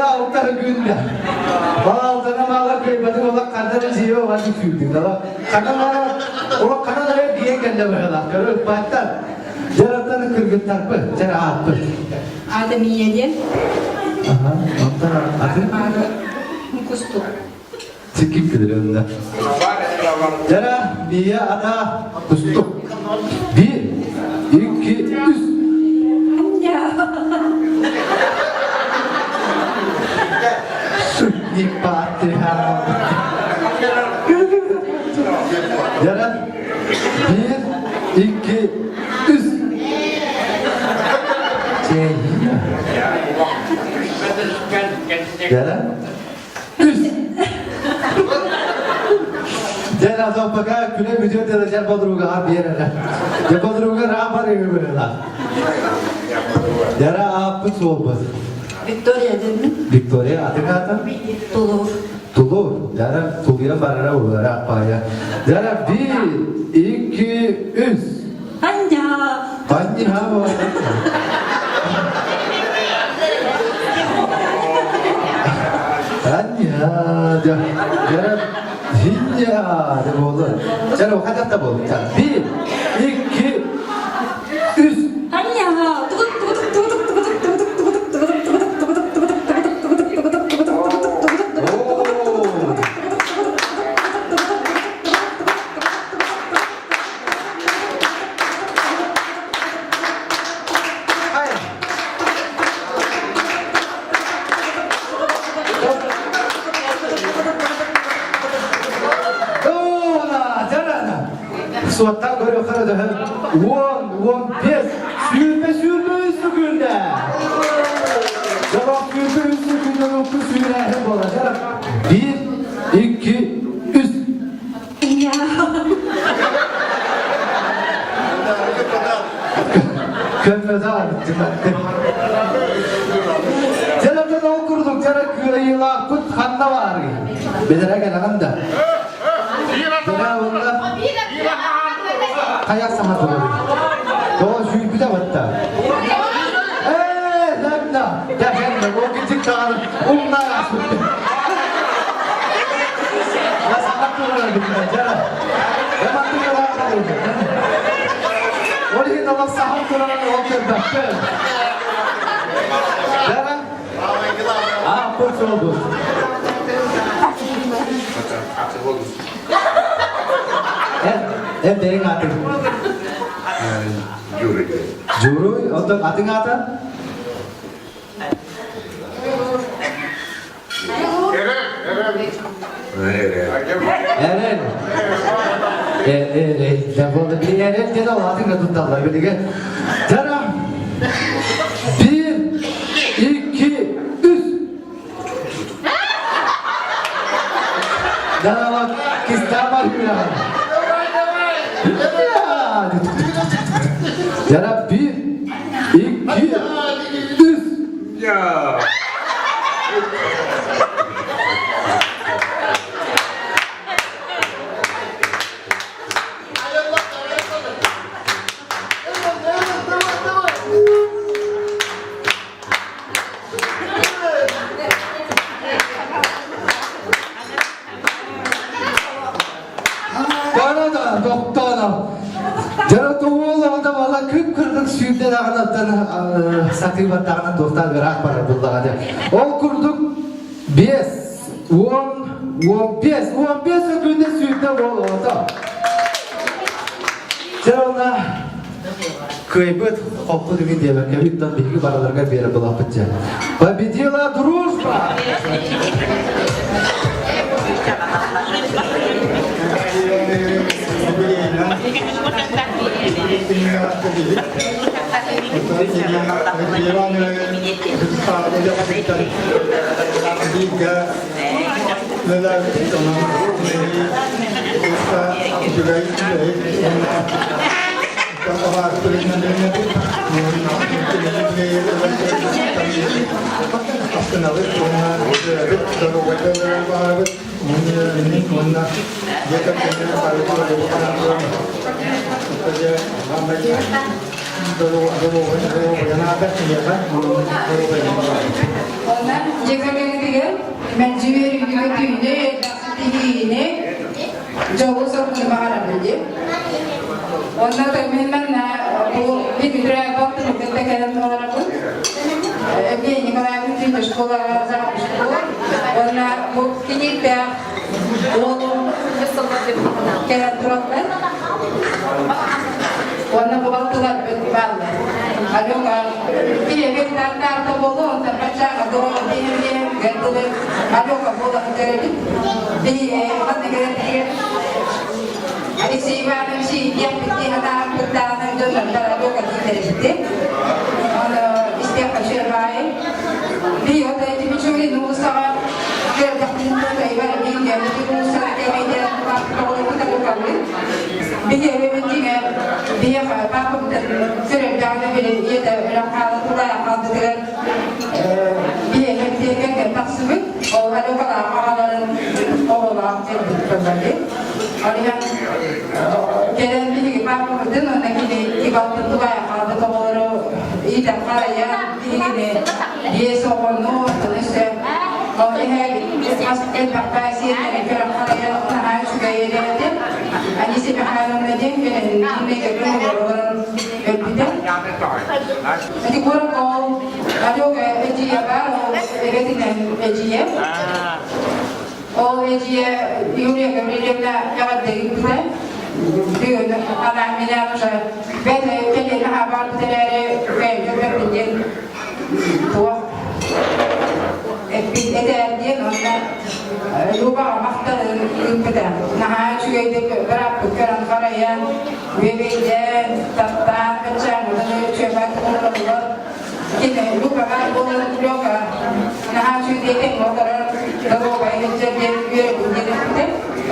Алтар күндэ. Алтана мала кыйбатын ола ханна жиба бар сүүрдүң. Ханна ола ханна эрэ диэн кэллэ быһалаах. Көрө баттар. Жараттан кыргыттарбы, жара ааппы. Ата Мия диэн. Аха, онтон аты? Кустук. Сиккип килер Жара Мия ата Кустук. Биир, икки, үс. Шутник патриарх. Жара биир, икки, үс. Жара үс. Дьэ, а пока күлэ бүтүөр дылы дьэ подругаҕа биэрэрэ. Дьэ подруга раапар үһү Дьара ааппыт суолбут. Виктория дедим. Виктория, атын аата? Тулур. Тулур. Дьара тулуйа барара улара аппая. Дьара биир, икки, үс. Анья. Анья. Анья. Дьара Хинья деп болду. Дьара хатат да болду. Биир, икки, үс. Анья. Тугут тугут тугут тугут тугут тугут тугут тугут тугут тугут тугут тугут тугут тугут. Суоттан көрүөххэ дөһө уон, уон биэс, сүүрбэ сүүрбэ үс күндэ. Дьолох сүүрбэ үс күндэ урукку сүүрээһин буолар. Биир, икки, үс. Көммөтө Дьэ, ол курдук дьара кыайыылаахпыт ханна баарый? Бэдэрэ кэлэҕин да. Дьэ, онно хайа саҥа турарый? Тоҕо сүүрбүтэ батта. Ээ, лэнна, дьэ, кэннэ, ол кичик даҕаны умнаа ааспыт. Я саҥа турар эбит, дьэ. Ол иһин олох саһан туран ол көрбөппүн. Дара? А, пусть ол. Эн бэйэҥ аатыҥ? Дьууруй. Дьууруй, оттон атыҥ аата? Эрэл. Эрэл. Эрэл диэн ол атыҥ да тутталлар билигин. Тара. Bir, iki, үс. Давай, кистама Жара bir, iki, үс. Я. Бара да тохтооно. Дьара тугуолаҕына бала күп-кырдык сүүрдэн аҕынаттан сатыыбаттаҕынан туохтаан ыраах барар буллаҕа дьэ. Ол курдук 5, 10, 15, 15 өкүндэ сүүрдэ уол оҕото. Дьэ онно Кыайбыт хоппут үгүн диэбэккэ бүттэн биһиги барыларга биэрэ булаппыт дьэ. Победила дружба! Онон дьиэ кэргэнигэр мэлдьи үөрүүнү-көтүүнү, элбэх ситиһиини, дьолу-соргуну баҕарабын дии. Онно мин манна бу мин үтүрээ кытта кэлэн олоробун. Евгений Николаевич түүн школаҕа завучтуур. Уонна бу кинииттээх уолум кэлэн тураллар. Уонна бу балтыларбыт бааллар. Алёка, киһи таарта буолуо, онтон баччааҕа доҕор диэм диэм, гэрдылы Алёка буола сылдьар эбит. Биһи манна кэлэрбитигэр Алексей Иванович иитиэхпит дии санаабыт даҕаны дьон Алёка дииллэр эбит. Оны истиэххэ үчүгэй. Би вот эти Мичурин уулуссаҕа кэлдэхпитин Иван Евгеньевич уулуссаҕа кэмэйдээн Биһи эбэбит дьиҥэ биһиэхэ паапабытын сүрэрдэҕинэ били ийэтэ өлөн хаалан тулаайах хаалбытыгар биһи эбэбитигэр тахсыбыт ол Алёкалаах аҕаларын оҕолоох кэлбит буоллар Ол иһин кэлэн биһиги паапабытын уонна кини икки тулаайах хаалбыт оҕолору иитэн харайан биһигини биэс оҕону оттон өссө ол иһэ хас элбэххэ сиэннэри көрөн харайан наһаа үчүгэй этэ Анисия Михайловна диэн кэлэн кимнэйгэ олорон өлбүтэ. Ити курак ол Алёка эдьиийэ баар, ол эбэтинэн эдьиийэ. Ол эдьиийэ Юлия Гаврильевна эҕэрдэ ыыппыта. Бүгүн анаан-минээн уже бэт кэлиэхэ баарбыт эрээри бэйэм диэн туох эппит этээр диэн уонна Любаҕа махталын ыыппыта. Наһаа үчүгэйдик бырааппыт көрөн харайан, үөбэйдээн, таптаан, каччаабытын үчүгэйбэт олороллор. Кини Любаҕа буолан Лёка наһаа үчүгэйдик олорор, доруобай сылдьар диэн үөрэбин диэн эппитэ.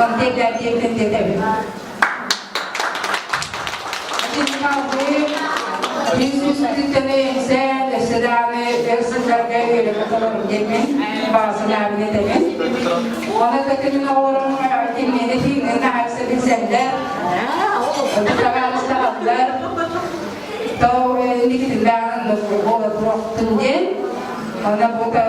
Онтон диэн диэтэбин. Сүүсүттэн өссө даҕаны өр сылларга үөрэммит олорум диэммин баҕа санаабын этэбин. Оны да күнүн оҕолорум киммиэни тииҥҥин наһаа билсэллэр, табаарыстаһаллар. То инникитин даҕаны буола туруохтун диэн. Онно бута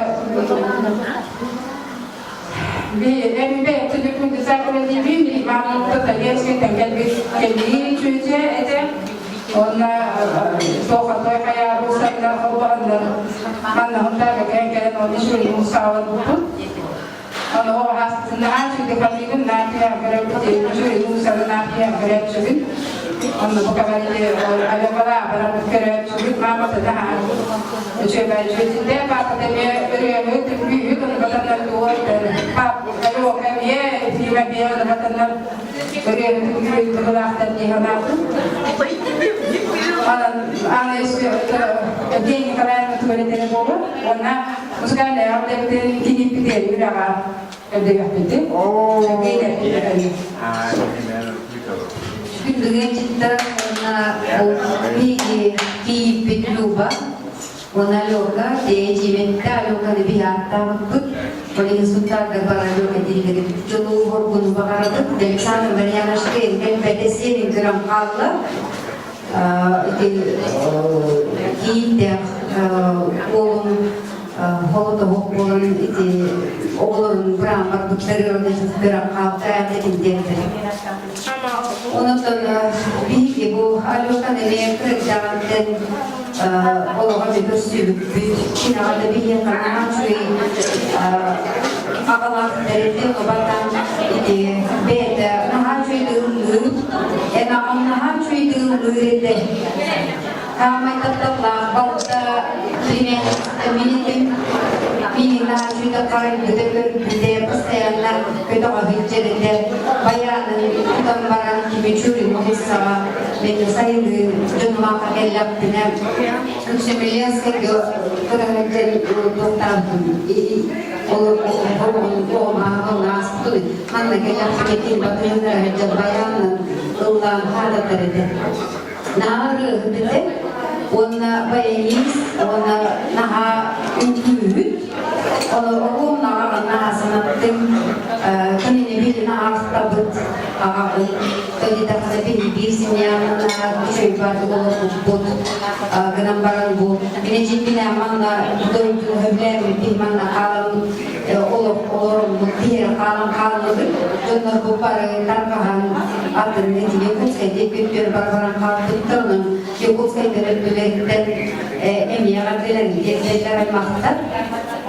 күндү ханыыбын, наатыйа көрөппүт, үчүгэй уусалы наатыйа көрөөччүбүн. Онно бу кабарите алёкала барабыт көрөөччүбүт, маамата таһаар. Үчүгэй үчүгэй папа эмиэ ырыаны түмпүүһүт, ону батаннар туой, пап алёка эмиэ, Фима эмиэ, ону батаннар ырыаны түмпүүһүт быһылаахтар дии санаатым. Анна Евгения Николаевна туалетері болу, онна музыкальный авдебитин киниппитер үраға өдегәппити. Күндүгэн життар уонна биһиги кийиппит Люба уонна Алёка тиэмэтте Алёканы биһи ааттаабыппыт. Ол иһин Сунтаарга бар Алёка дииллэрин дьолу уһоргуну баҕарабыт. Александр Марьяновичка элбэтэ сиэнин көрөн хаалла. Ити кийииттээх уолун холотоһук буолан ити оҕолорун быраан барбыттар көрөн хаалта этин диэттэр. Онон биһиги бу Алёканы эмиэ кырдьаҕантан олоҕо эмиэ көрсүбүппүт. Кинаҕа да биһиэхэ наһаа үчүгэй аҕалаах тэрилтэ убатан ити бэйэтэ наһаа үчүгэй ыллыыр. Эн аҕам наһаа үчүгэй ыллыыр этэ. Хаамай тапталлаах балта племянница минитин миигин наһаа үчүгэй харайбыта көрбүтэ постоянно көтөҕө сылдьар этэ. Баянын тутан баран Кимичурин уулуссаҕа мен сайылыы дьонумаахха кэллэхпинэ Күксүмүлянскайга кыраһыдьан туохтаабытым манна кэллэхпинэ ким батыһынара сылдьан баянынан ыллаан хаалатар этэ. Наһаа ырыаһыт этэ уонна баянист уонна наһаа үҥкүүһүт. Ону оруолнаҕа манна санаттым кинини билин аахтабыт аҕабын Тойтахына биһи биир семьянан үчүгэй баардык олорбуппут гынан баран бу мин манна дойду хөблээбиппин манна хаалан олох олороммут биһиэрэ хаалан хааллыбыт дьоннорбут бары тарҕаһан атын ити Якутскайга күттүөр бар баран хаалбыттар онон Якутскайдар өттүлэриттэн эмиэ эҕэрдэлэрин тиэрдэллэр аймахтар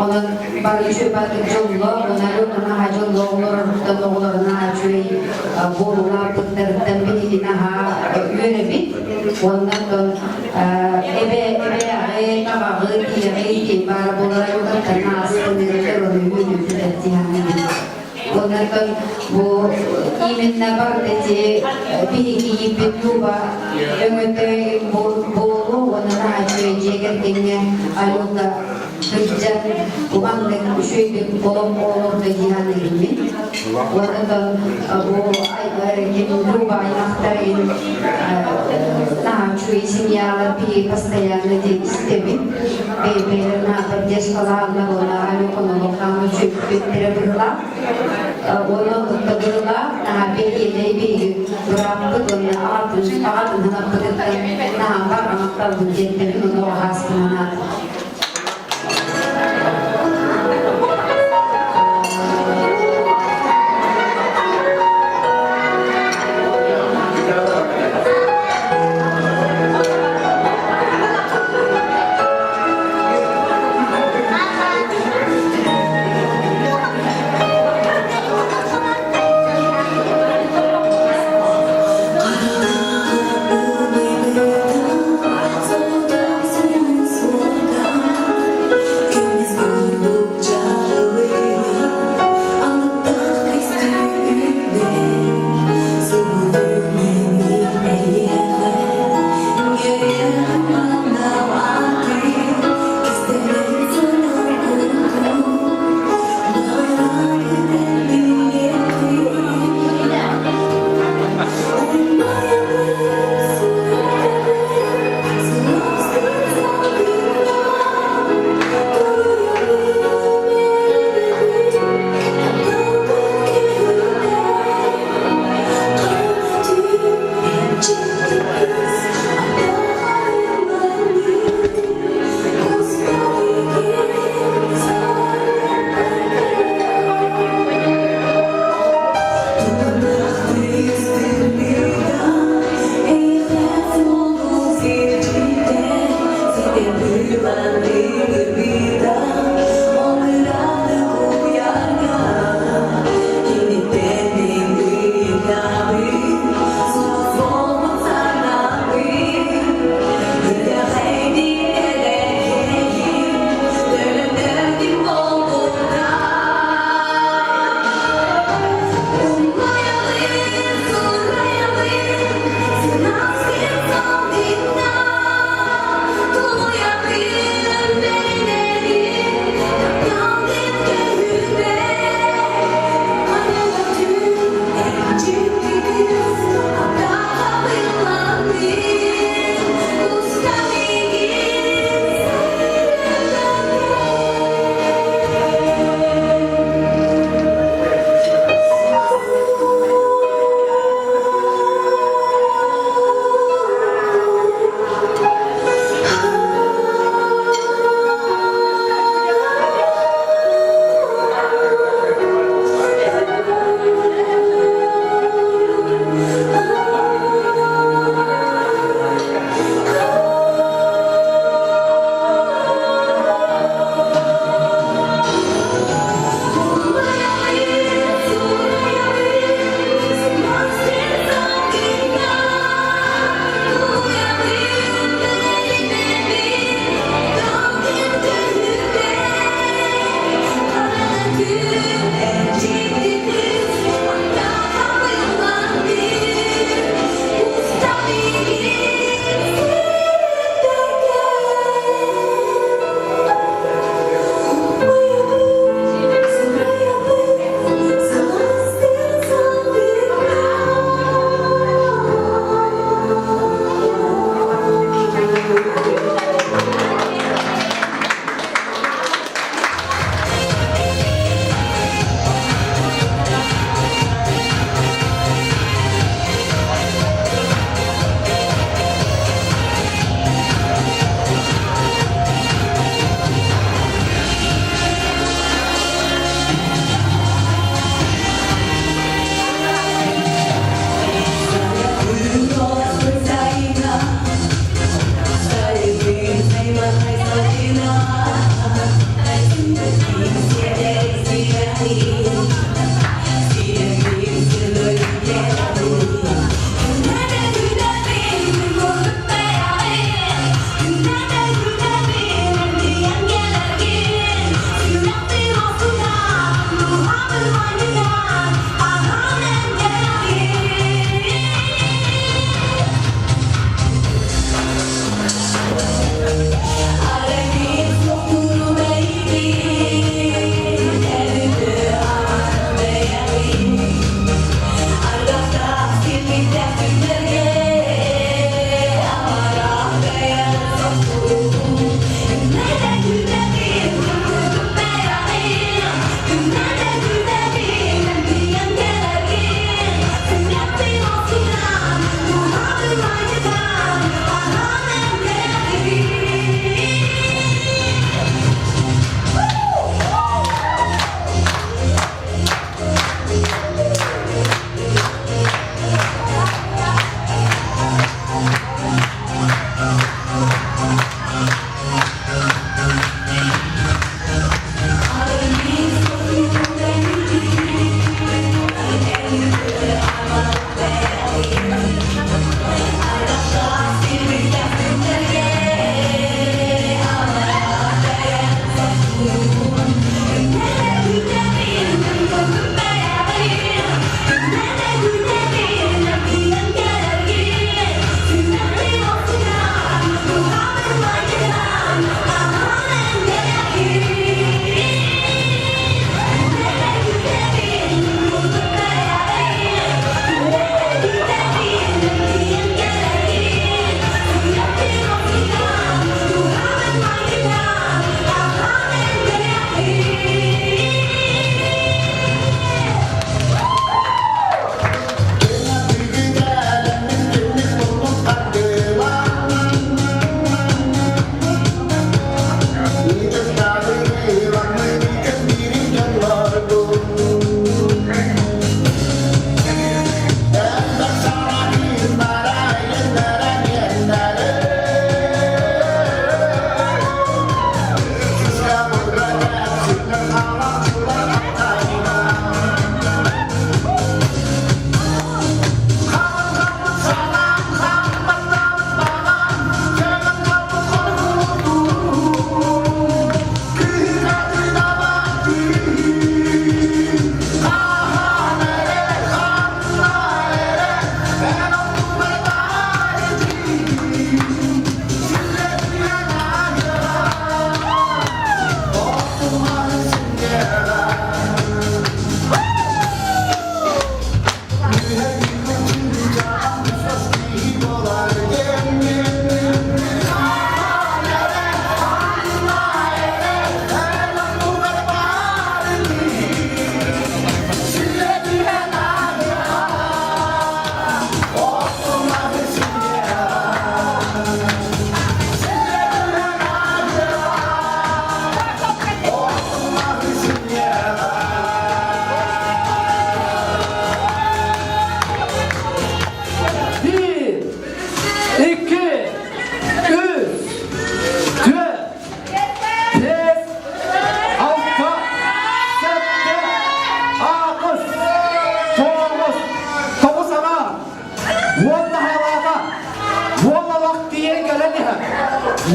онон бары үчүгэй бардык дьолло уонна наһаа дьолло олороруттан оҕолоро наһаа үчүгэй буолуулаабыттарыттан биһиги наһаа үөрэбит уонна оттон эбэ эбээҕи табаҕы тиэҕи ити баар буолара югаттан ааспын Оннортон бу именно барыта биһиги ииппит Люба өҥөтө буолу уонна наһаа үчүгэй дьиэ кэргэҥҥэ Алёка сылдьан улаханнык үчүгэйдик олох олордо дии саныырмын. Онтон бу ким Люба аймахтарын наһаа үчүгэй семьялар биһиги постоянно диэн истэбин. Бэйбэлэр наһаа поддержкалааллар уонна Алёканы олохтоон үчүгэйдик быһыылаах. Уонна быһыылаах наһаа бэлиэлэй биһиги бырааппыт уонна аҕатын аҕатын ханаппытыттан наһаа барҕаматталбыт диэттэбин уонна аһааспынан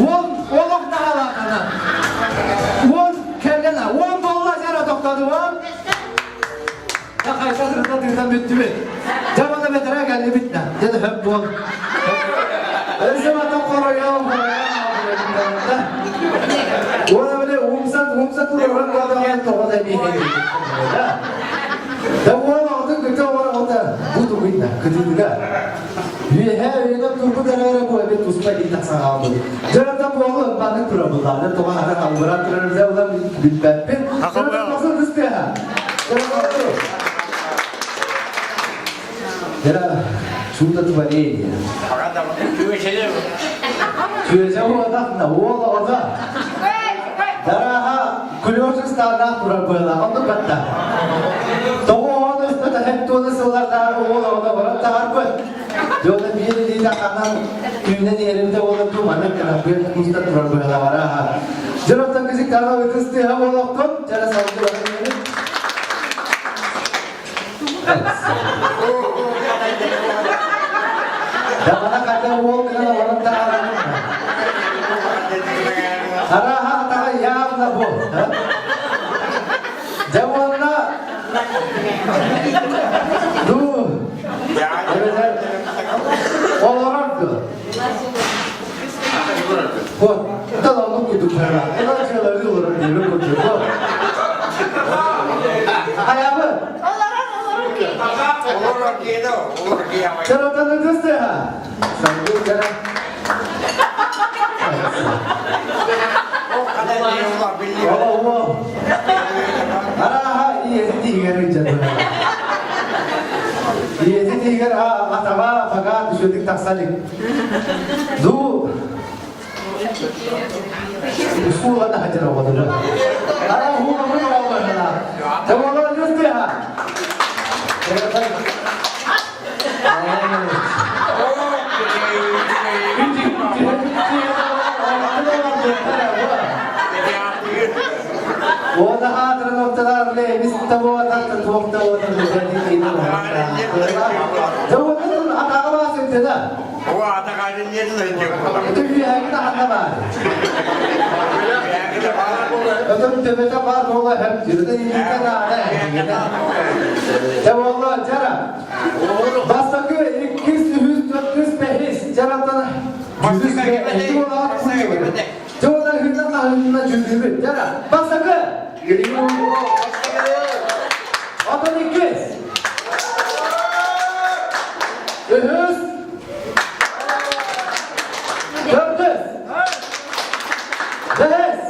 Уол олох наһалаахана. Уол кэллэнэ. Уол буолла дьара тохтодуом. Я хайта сырытта тыытан бүттүбүт. Дьэ бана бэтэрээ кэллибит да. Дьэ да хөп буол. Өссө батан хоройоо, хоройоо Уона бile умса умса тураран буолан тоҕо да биһиги. Да уол оҕотун кытта оҕор оҕото бу тугуйна кытыытыга. Үөһээ өйөнөн турбут эрэ бу эбит туспа илии тахсан хаалбыт. Дьонтон буолу ымпаннык турабыллааны тоҕо ата халбыран турар дьэ улам билбэппин. Дьонтон тахсан тыстыаха. Дьэ, чудо творение. Күөсэ уотахна, уол оҕото. Дарааха күлүөс ыстааннаах турар быһыылаах, оннук батта. Тоҕо оҕону өспөт эһэм туона сыллардааҕы уол оҕото баран таһаарбыт. Дьоно биир илиитэ ханан түүнэн иһэринтэ буолан дуу маннык гына быа куста турар быһыылаах арааһа. Дьоноттон кызыктаана ытыс тыаһа буолуохтун, дьара салгы баран иһэрин. Дамана хата уол гынан олорон таһааран. Араха атаҕа явно бу. Дьэ уонна ду олорор дуо? Вот, таланлык курдук бара. Элачылары олорор диэбит курдук. Аябы. Олорор, олорор ки. Олорор киһи олорор киһи. Чаратаны кыстыха. Сангы кара. О, Араха ийэти тиһигэр ыдьады. Ийэти тиһигэр атаҕа фага түшөтүк тахсалик. Ду Ускула да хатыр оҕодуна. Ара хума хума оҕодуна. Табала юстыха. Уота хаатырын отталар лебис табуатар туохта уота атаҕа баасыктыда. Өтөм төбөтө баар буола һэм түрдэ илиитэ наада Дьэ буолла дьара. Бастакы, иккис, үһүс, төрдүс, бэһис дьараттан жүзүс Дьэ уонна үһүннэн хаһыытына дьүргүбүт. Дьара. Бастакы. Отон иккис. Үһүс. Төрдүс. Бэһис.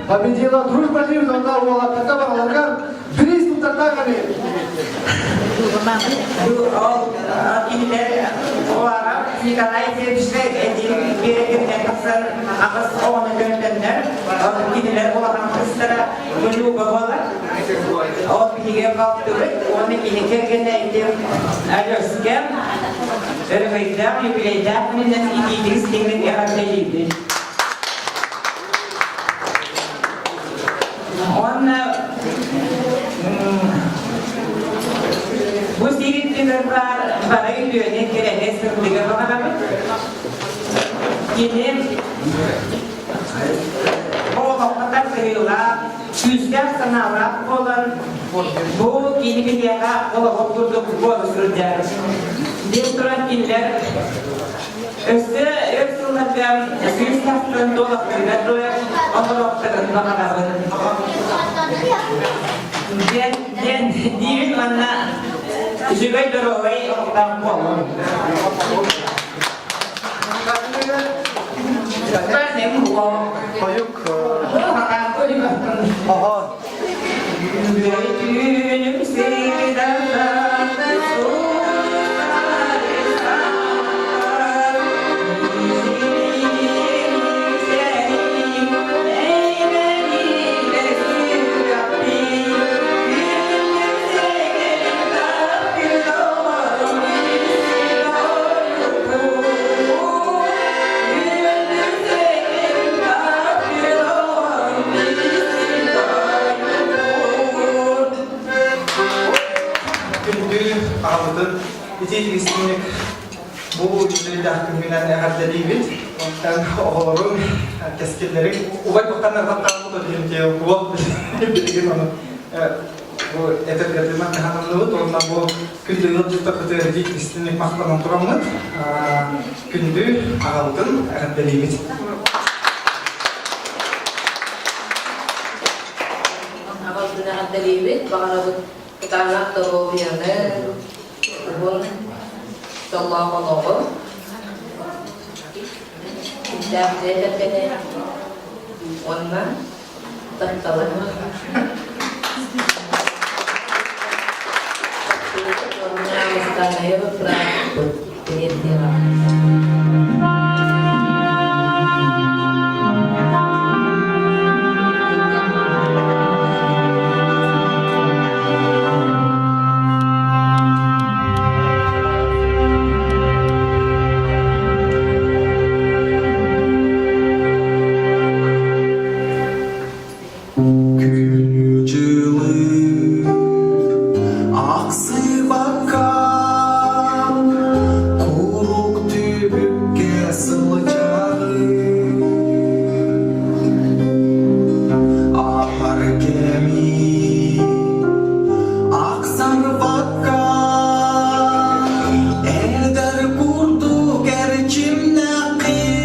Победила дружба жив, онда уолаттарга бараларгар бириз туттартааканы. Кинилэр оҕолоро Николай Федоровичка биэрэ тахсан аҕыс оҕону көрдөннөр, кинилэр улахан кыстара Люба буолар. Ол биһиги балтыбыт, уонна кини кэргэнэ ити Алёска өрөгөйдөөх, юбилейдаах күнүнэн итиитик истиҥник эҕэрдэлиибит. Уонна бу сирин баар бары үтүөнү, кэрэни, сырдыгы баҕарабыт. Кини олоххо тардыһыылаах, күүстээх санаалаах буолан, бу кини биһиэхэ олоҕу курдук буола сылдьар. Диэн туран кинилэр Өссө өр сылларга сүүс тахсан туолахтарыгар дылы олоруохтарын баҕарабын. Диэн диэн диибин манна үчүгэй доруобай олохтоох буолуҥ. Хойук Оһон. Түүнүм Итии-истиҥник бу үбүлүөйдээх күҥҥүнэн эҕэрдэлиибит. Онтон оҕолорум, кэскиллэрим убай бухтан таптаабыт диэн уол билигин ону бу этэргэтинэн таһаныллыбыт уонна бу күндү ыалдьыттарбытыгар итии-истиҥник махтанан тураммыт күндү аҕабытын эҕэрдэлиибит. Аҕабытын эҕэрдэлиибит, баҕарабыт кытаанах доруобуйаны, уһун дьоллоох олоҕу, күүстээх дьиэ кэргэни уонна тапталы. Уонна музыкальнайы бырааппыт тириэрдиэҕэ. Күнү-дьылы ахсыбакка куруук түбүккэ сылдьаҕын Аһар кэми ахсарбакка эдэр курдук эрчимнэххин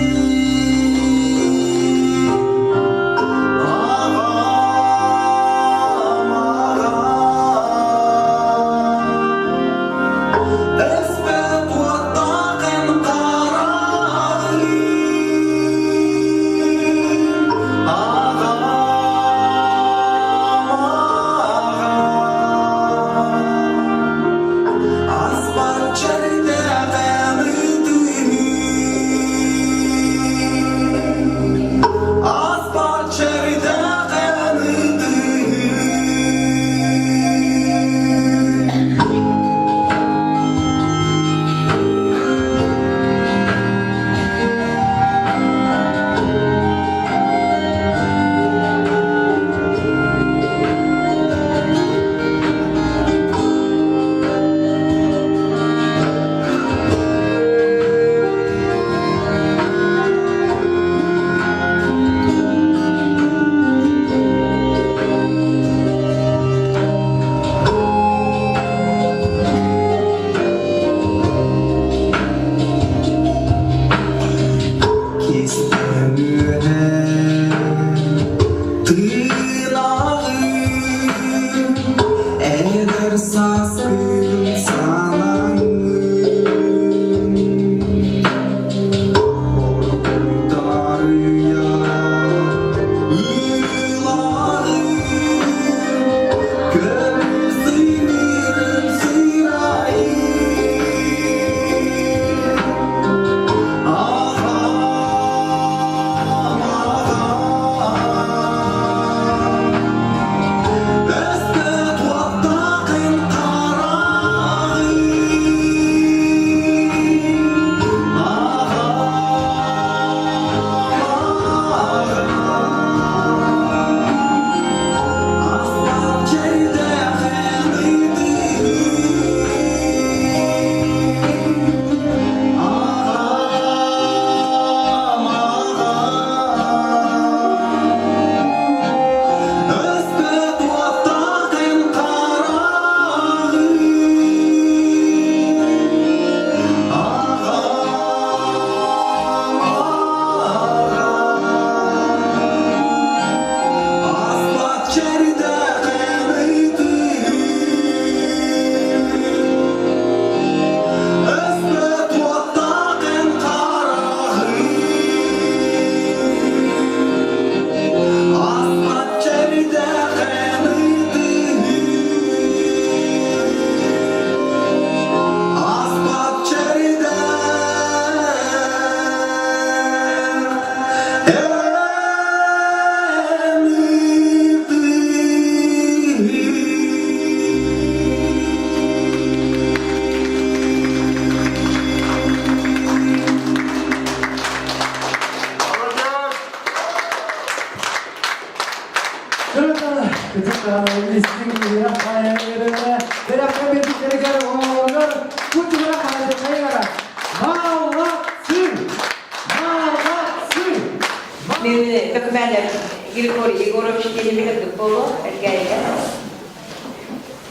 Михайлов Григорий Егорович диэн билэргит буолуо, Эргээйигэ.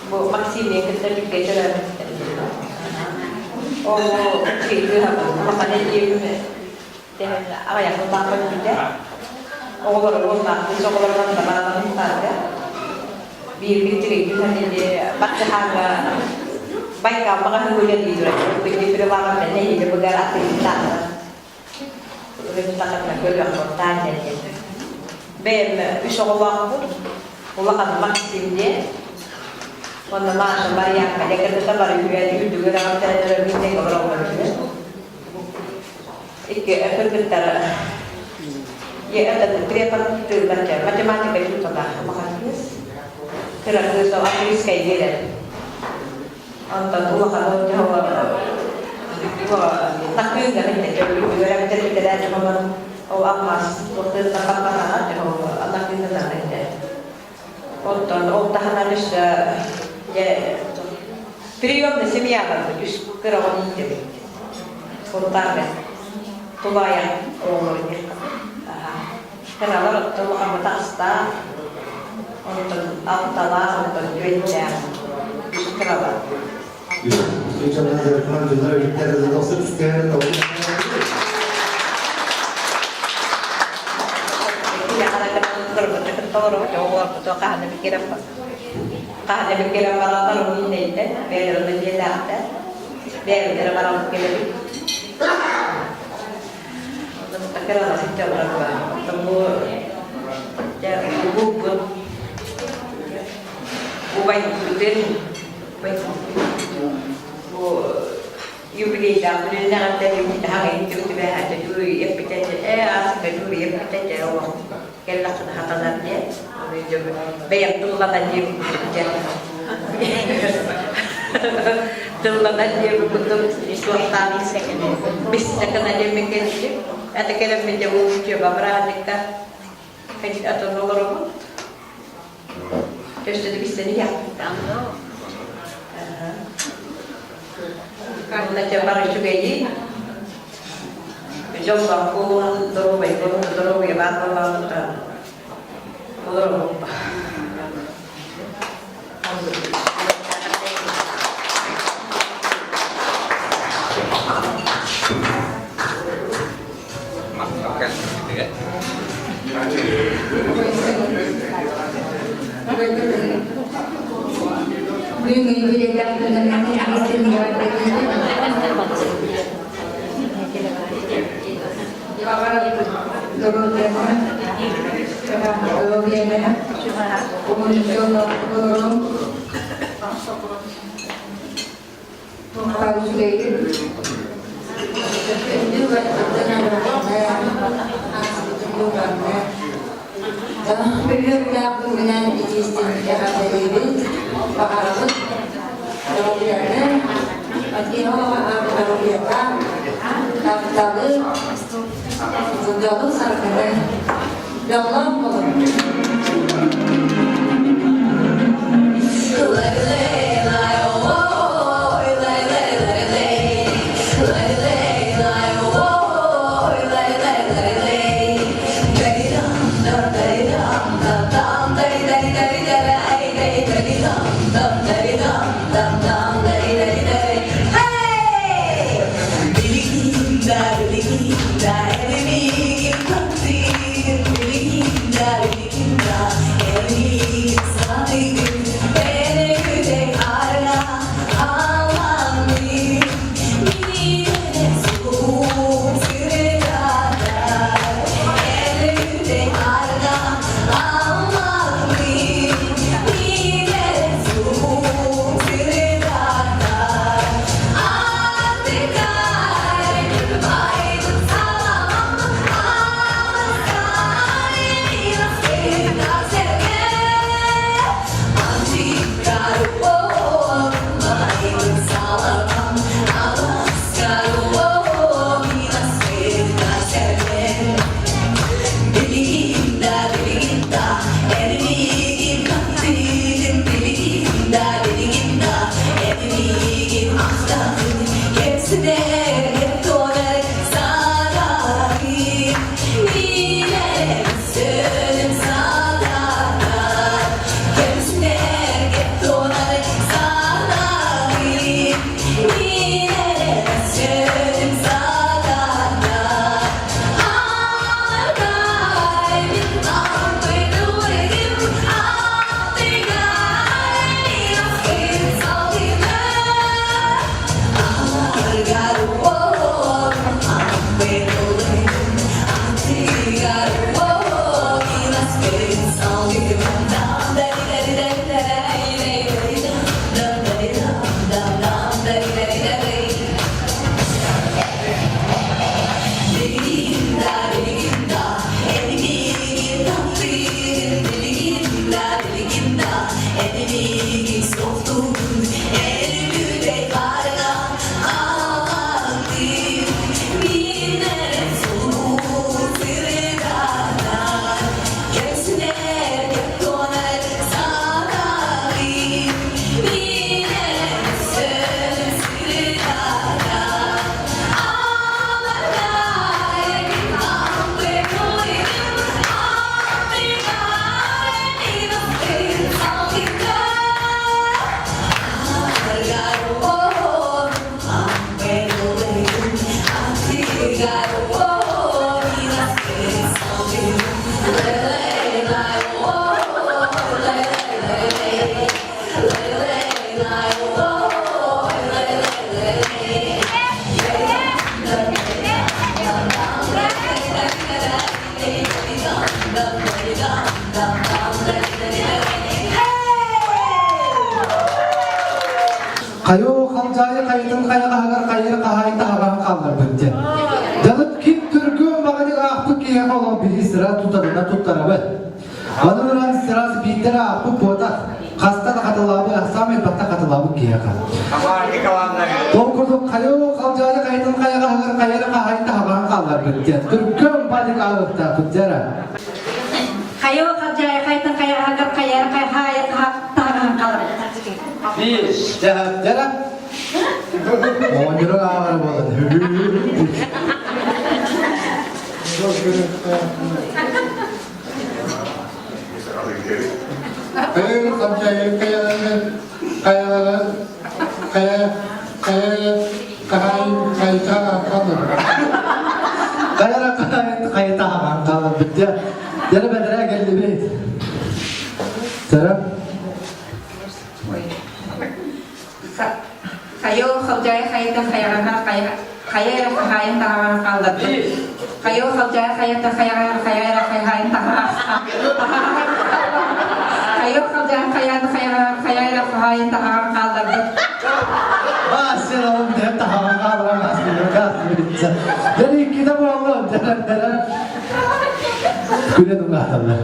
Бу Максимия кытта бииргэ төрөөбүттэр. Ол улахан эдьиийим аҕыйах сыллаах өлбүтэ. Оҕолоро уоннаах кыыс оҕолорунан табааланыктарга биирбит үчүгэйдик баччахааҥҥа Байкал маҕаһыын үлэлии турар. Күндү прилавок нэһиилэ быгар атыылаахтар. Бэйэм үс оҕолоохпун. Улахан Максим диэн. Уонна Маша Марьянка декадата бары үһүөн үрдүгэр аҕам миннег олороллор үһү. Икки кыргыттара преподтыыллар математика учуутала улахан кыыс. Кыра кыыс ол английскай биэрэр. Онтон улахан такыыга ол алмаас Онтон ол таһынан өссө приемный семья барбыт үс кыра оҕону иитэбит. Султаан тулаайах оҕолору Кыралар оттон улахаммыта астаах, онтон алталаах, онтон түөртээх үс кыралар. Убайбытын бу юбилейдаах күнүннэҕиттэн хаҥайын түбэһээччи эппитэ ээ ааска дьууруй эппитэ олох кэллэххинэ хатанар диэн бэйэм тылланан диэбит тылланан диэбит курдук суохтаан бистакана диэммин кэлбитим это кэлэммин дьэ учеба бырааһынньыкта атын олоробут Өссө да билсэн иһэхпит. Уонна бары үчүгэйи дьоллоох буолуон, доруобай буолуон, доруобуйа баар буоллаҕына олоробут. Бүгүнэн итиистин эҕэрдэлиибит, баҕарабыт доруобуйаны, доруобуйата, тапталы, дьолу-саргыны, дьоллоох буолун! халдьаайы хайатын хайаҕаһыгар хайыр хаһаайын таһаҕаһын хаалларбыт диэн. Дьалык ким түргүөн баҕадык аахпыт киһиэхэ олох биһи сыра тутарына туттарабыт. Аны ыран сырас биирдэр аахпыт буотах, хаста да хатылаабыт, саамай батта хатылаабыт киһиэхэ. Ол курдук хайо халдьаайы хайатын хайаҕаһыгар хайыр хаһаайын таһаҕаһын хаалларбыт диэн. Түргүөн баҕадык ааҕыахтаахпыт дьара. Хайо халдьаайы хайатын хайаҕаһыгар хайыр хаһаайын таһаҕаһын хаалларбыт. Биир, дьара. Оҕонньору ааҕара буолан. Хайа хапчайы хайалары хайалары хайа хайа хаһай хайта хаалар. Хайара хайта хаалар битте. Дere bedere geldi bit. Serap. Хайыл халдьаайы хайата хайаҕаһар хайа хайа эрэ хаһаайын таһаҕаһын хаалларбыт. Хайыл халдьаайы хайата хайаҕаһар хайа эрэ хаһаайын таһаҕаһын Хайыл халдьаайы хайааны хайаҕаһар хайа эрэ хаһаайын таһаҕаһын хаалларбыт. Бассен oğlum bir tahavan kaldıramaz bir Dere ikide boldu. Dere dere. Күле дунгааталлар.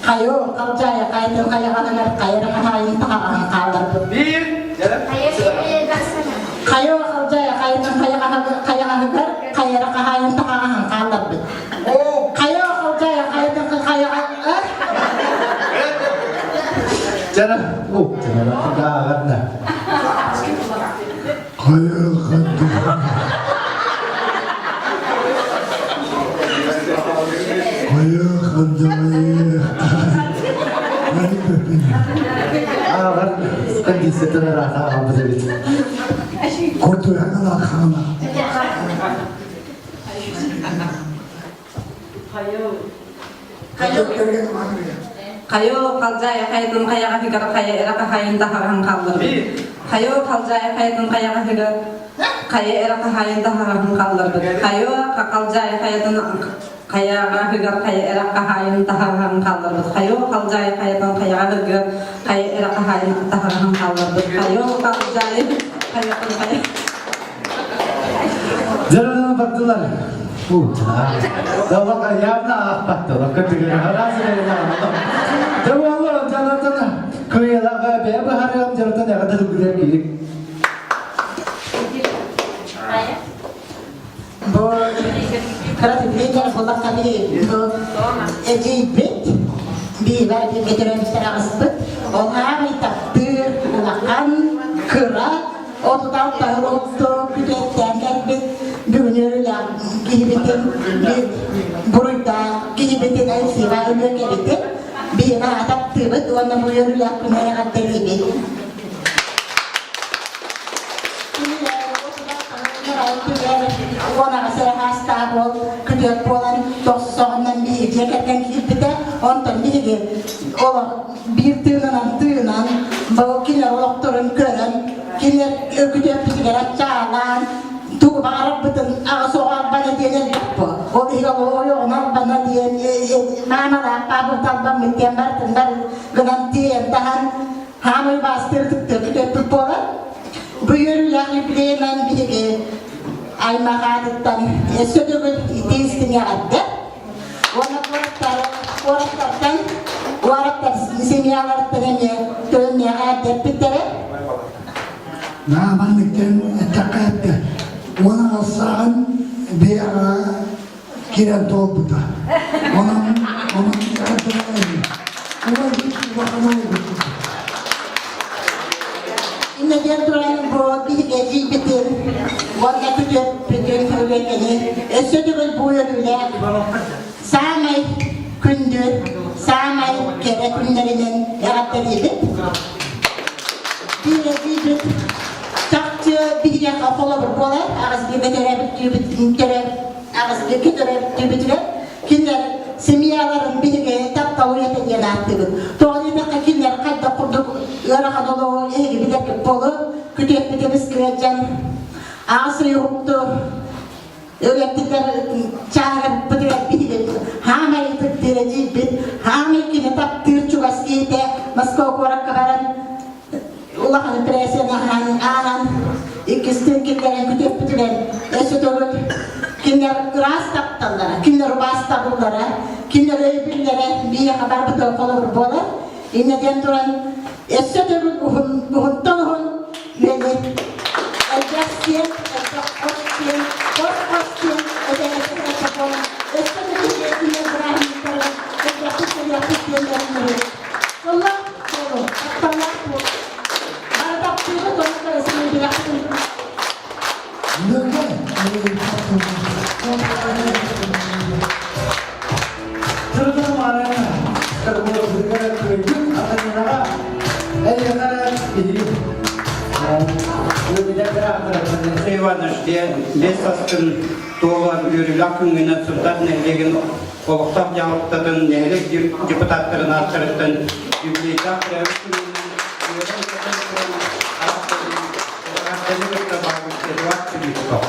Хайо, халдьаайы хайатын хайаҕаһыгар хайыр хаһаайын таһаҕаһын хаалларбыт. Биир, Хайо, халдьаайы хайатын хайаҕаһыгар хайыр хаһаайын таһаҕаһын хаалларбыт. Хайо, халдьаайы хайатын хайаҕаһыгар Жара, о, жара, Хайа ханды. Хайа ханды. Ааҕар кондициятын ыраата аҕалбыт эбит. Кутуйаҕын ахаана. Хайо халдьаайы хайатын хайаҕаһыгар хайа эрэ хаһаайын таһаҕаһын хаалларбыт. Хайо халдьаайы хайатын хайаҕаһыгар хайа эрэ хаһаайын таһаҕаһын хаалларбыт. Хайо халдьаайы хайатын хайаҕаһыгар хайа эрэ хаһаайын таһаҕаһын хаалларбыт. Хайо халдьаайы хайатын хайаҕаһыгар хайа эрэ хаһаайын таһаҕаһын хаалларбыт. Хайо халдьаайы хайатын хайа Дьарынан бардылар. Давака явно аахпаттылар. Дьэ буолла, дьанатан кыйылаҕа бэйэ быһарыам дьарытан эҕэдэ тылгыдыр киирик. Бу кыра түбүлүн буллахха бу эдьиийбит биирбэр бииргэ төрөөбүттэр аҕыспыт ол аамай таптыыр улахан кыра 36 олохто күтүөттээн кэлбит бүгүн үөрүүлээх киһибитин буруйдаах киһибитин Алексеева Өлүөкэбитин биһиэхэ таптыыбыт уонна бу үөрүүлээх күнү эҕэрдэлиибит. Уонаҕа саастаах уол күтүөт буолан тохсоҕунан биһиги дьиэ кэргэн киирбитэ. Онтон биһиги олох биир тыынынан тыынан, бу кинилэр олохторун көрөн, кинилэр күтүөппүтүгэр аччаалаан, тугу баҕарарбытын аҕыс оҕо албана диэн элбэх бу. Ол иһин ойоҕун албана диэн, маамалаах паапабыт албаммыт диэн барытын бары гынан тиэйэн таһан, хаамый баастыыр ытыктыыр күтүөппүт буолар. Бу үөрүүлээх юбилейынан биһиги аймах аатыттан өссө төгүл итии истиҥ эҕэрдэ уонна куораттартан куораттар семьяларыттан эмиэ төлөнүөҕэ эппиттэрэ. Наа манныктан эттэххэ эттэ. Уон аҕыс биэҕэ киирэн туолбута. Онон онон Иннэтиэн туран бу биһиги эдьиийбитин уонна күтүөппүтүн Өлүөкэни өссө төгүл бу үөрүүлээх саамай күндү, саамай кэрэ күннэринэн эҕэрдэлиибит. Биир эдьиийбит чахчы биһиэхэ холобур буолар, аҕыс бииргэ төрөөбүт аҕыс бииргэ төрөөбүт кинилэр семьяларын биһиги таптал уйата диэн ааттыыбыт. Тоҕо диэтэххэ кинилэр хайдах курдук ыарахан олоҕу эһиги билэргит буолуо, күтүөппүт эмис кыадьан аҕыс ый уһукту өлөттүлэр чааһыгар бытыгар биһиги. Хаамай ытыктыыр эдьиийбит, хаамай кини таптыыр чугас киһитэ Москва куоракка баран улахан эпэрээссийэни ааһан иккистин киллэрэн күтүөппүтүгэр өссө төгүл кинилэр ыраас тапталлара, кинилэр убаастабыллара, кинилэр өйөбүллэрэ биһиэхэ барбытыгар холобур буолар. Инньэ диэн туран өссө төгүл уһун, уһунтан уһун үйэни элбэх сиэн, элбэх хос сиэн, хос хос сиэн этэҥҥэ буолан өссө да киһи бырааһынньыктарын элбэхтик көрүөхпүт диэн эрэннэрэбит. Сыллаах буолу, тапталлаах буолу. Бары таптыыбыт уонна кэрэсиҥи билэхпит. Алексей Иванович диэн бэс астын туолар үөрүүлээх күҥҥүнэн Сунтаар нэһилиэгин олохтоох дьаһалтатын нэһилиэк депутаттарын ааттарыттан юбилейдаах төрөөбүт күнүнэн үөрэн-көтөн туран эҕэрдэни кытта баҕарбыт Эдуард Филиппов.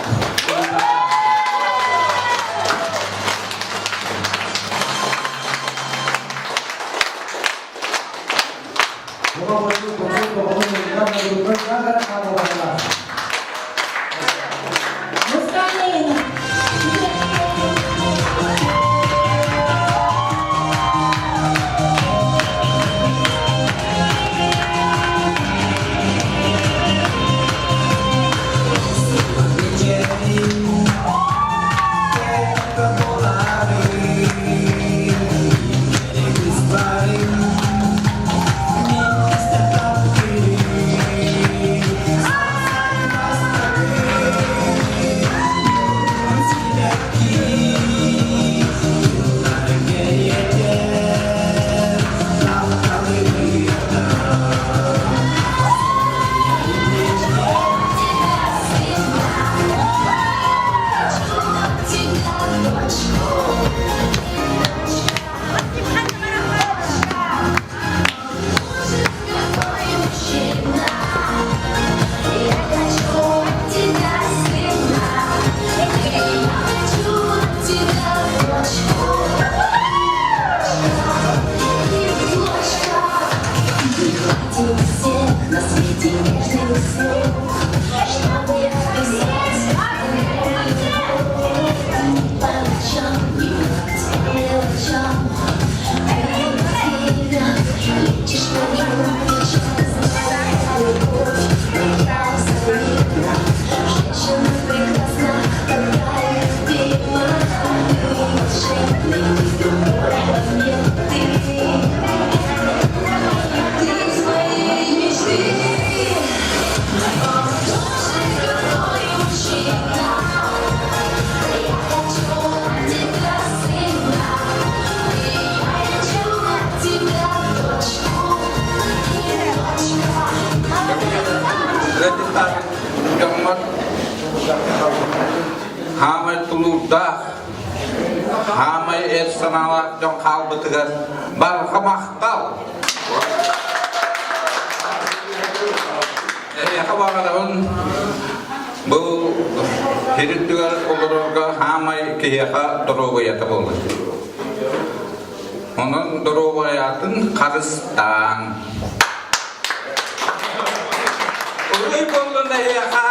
Хаамай тулуурдаах, хаамай эр санаалаах дьон хаалбытыгар барҕа махтал! Эһиэхэ баҕарабын бу сир үрдүгэр олорорго хаамай киһиэхэ доруобуйата буолар. Онон доруобуйатын харыстааҥ. Уруй буоллун эһиэхэ!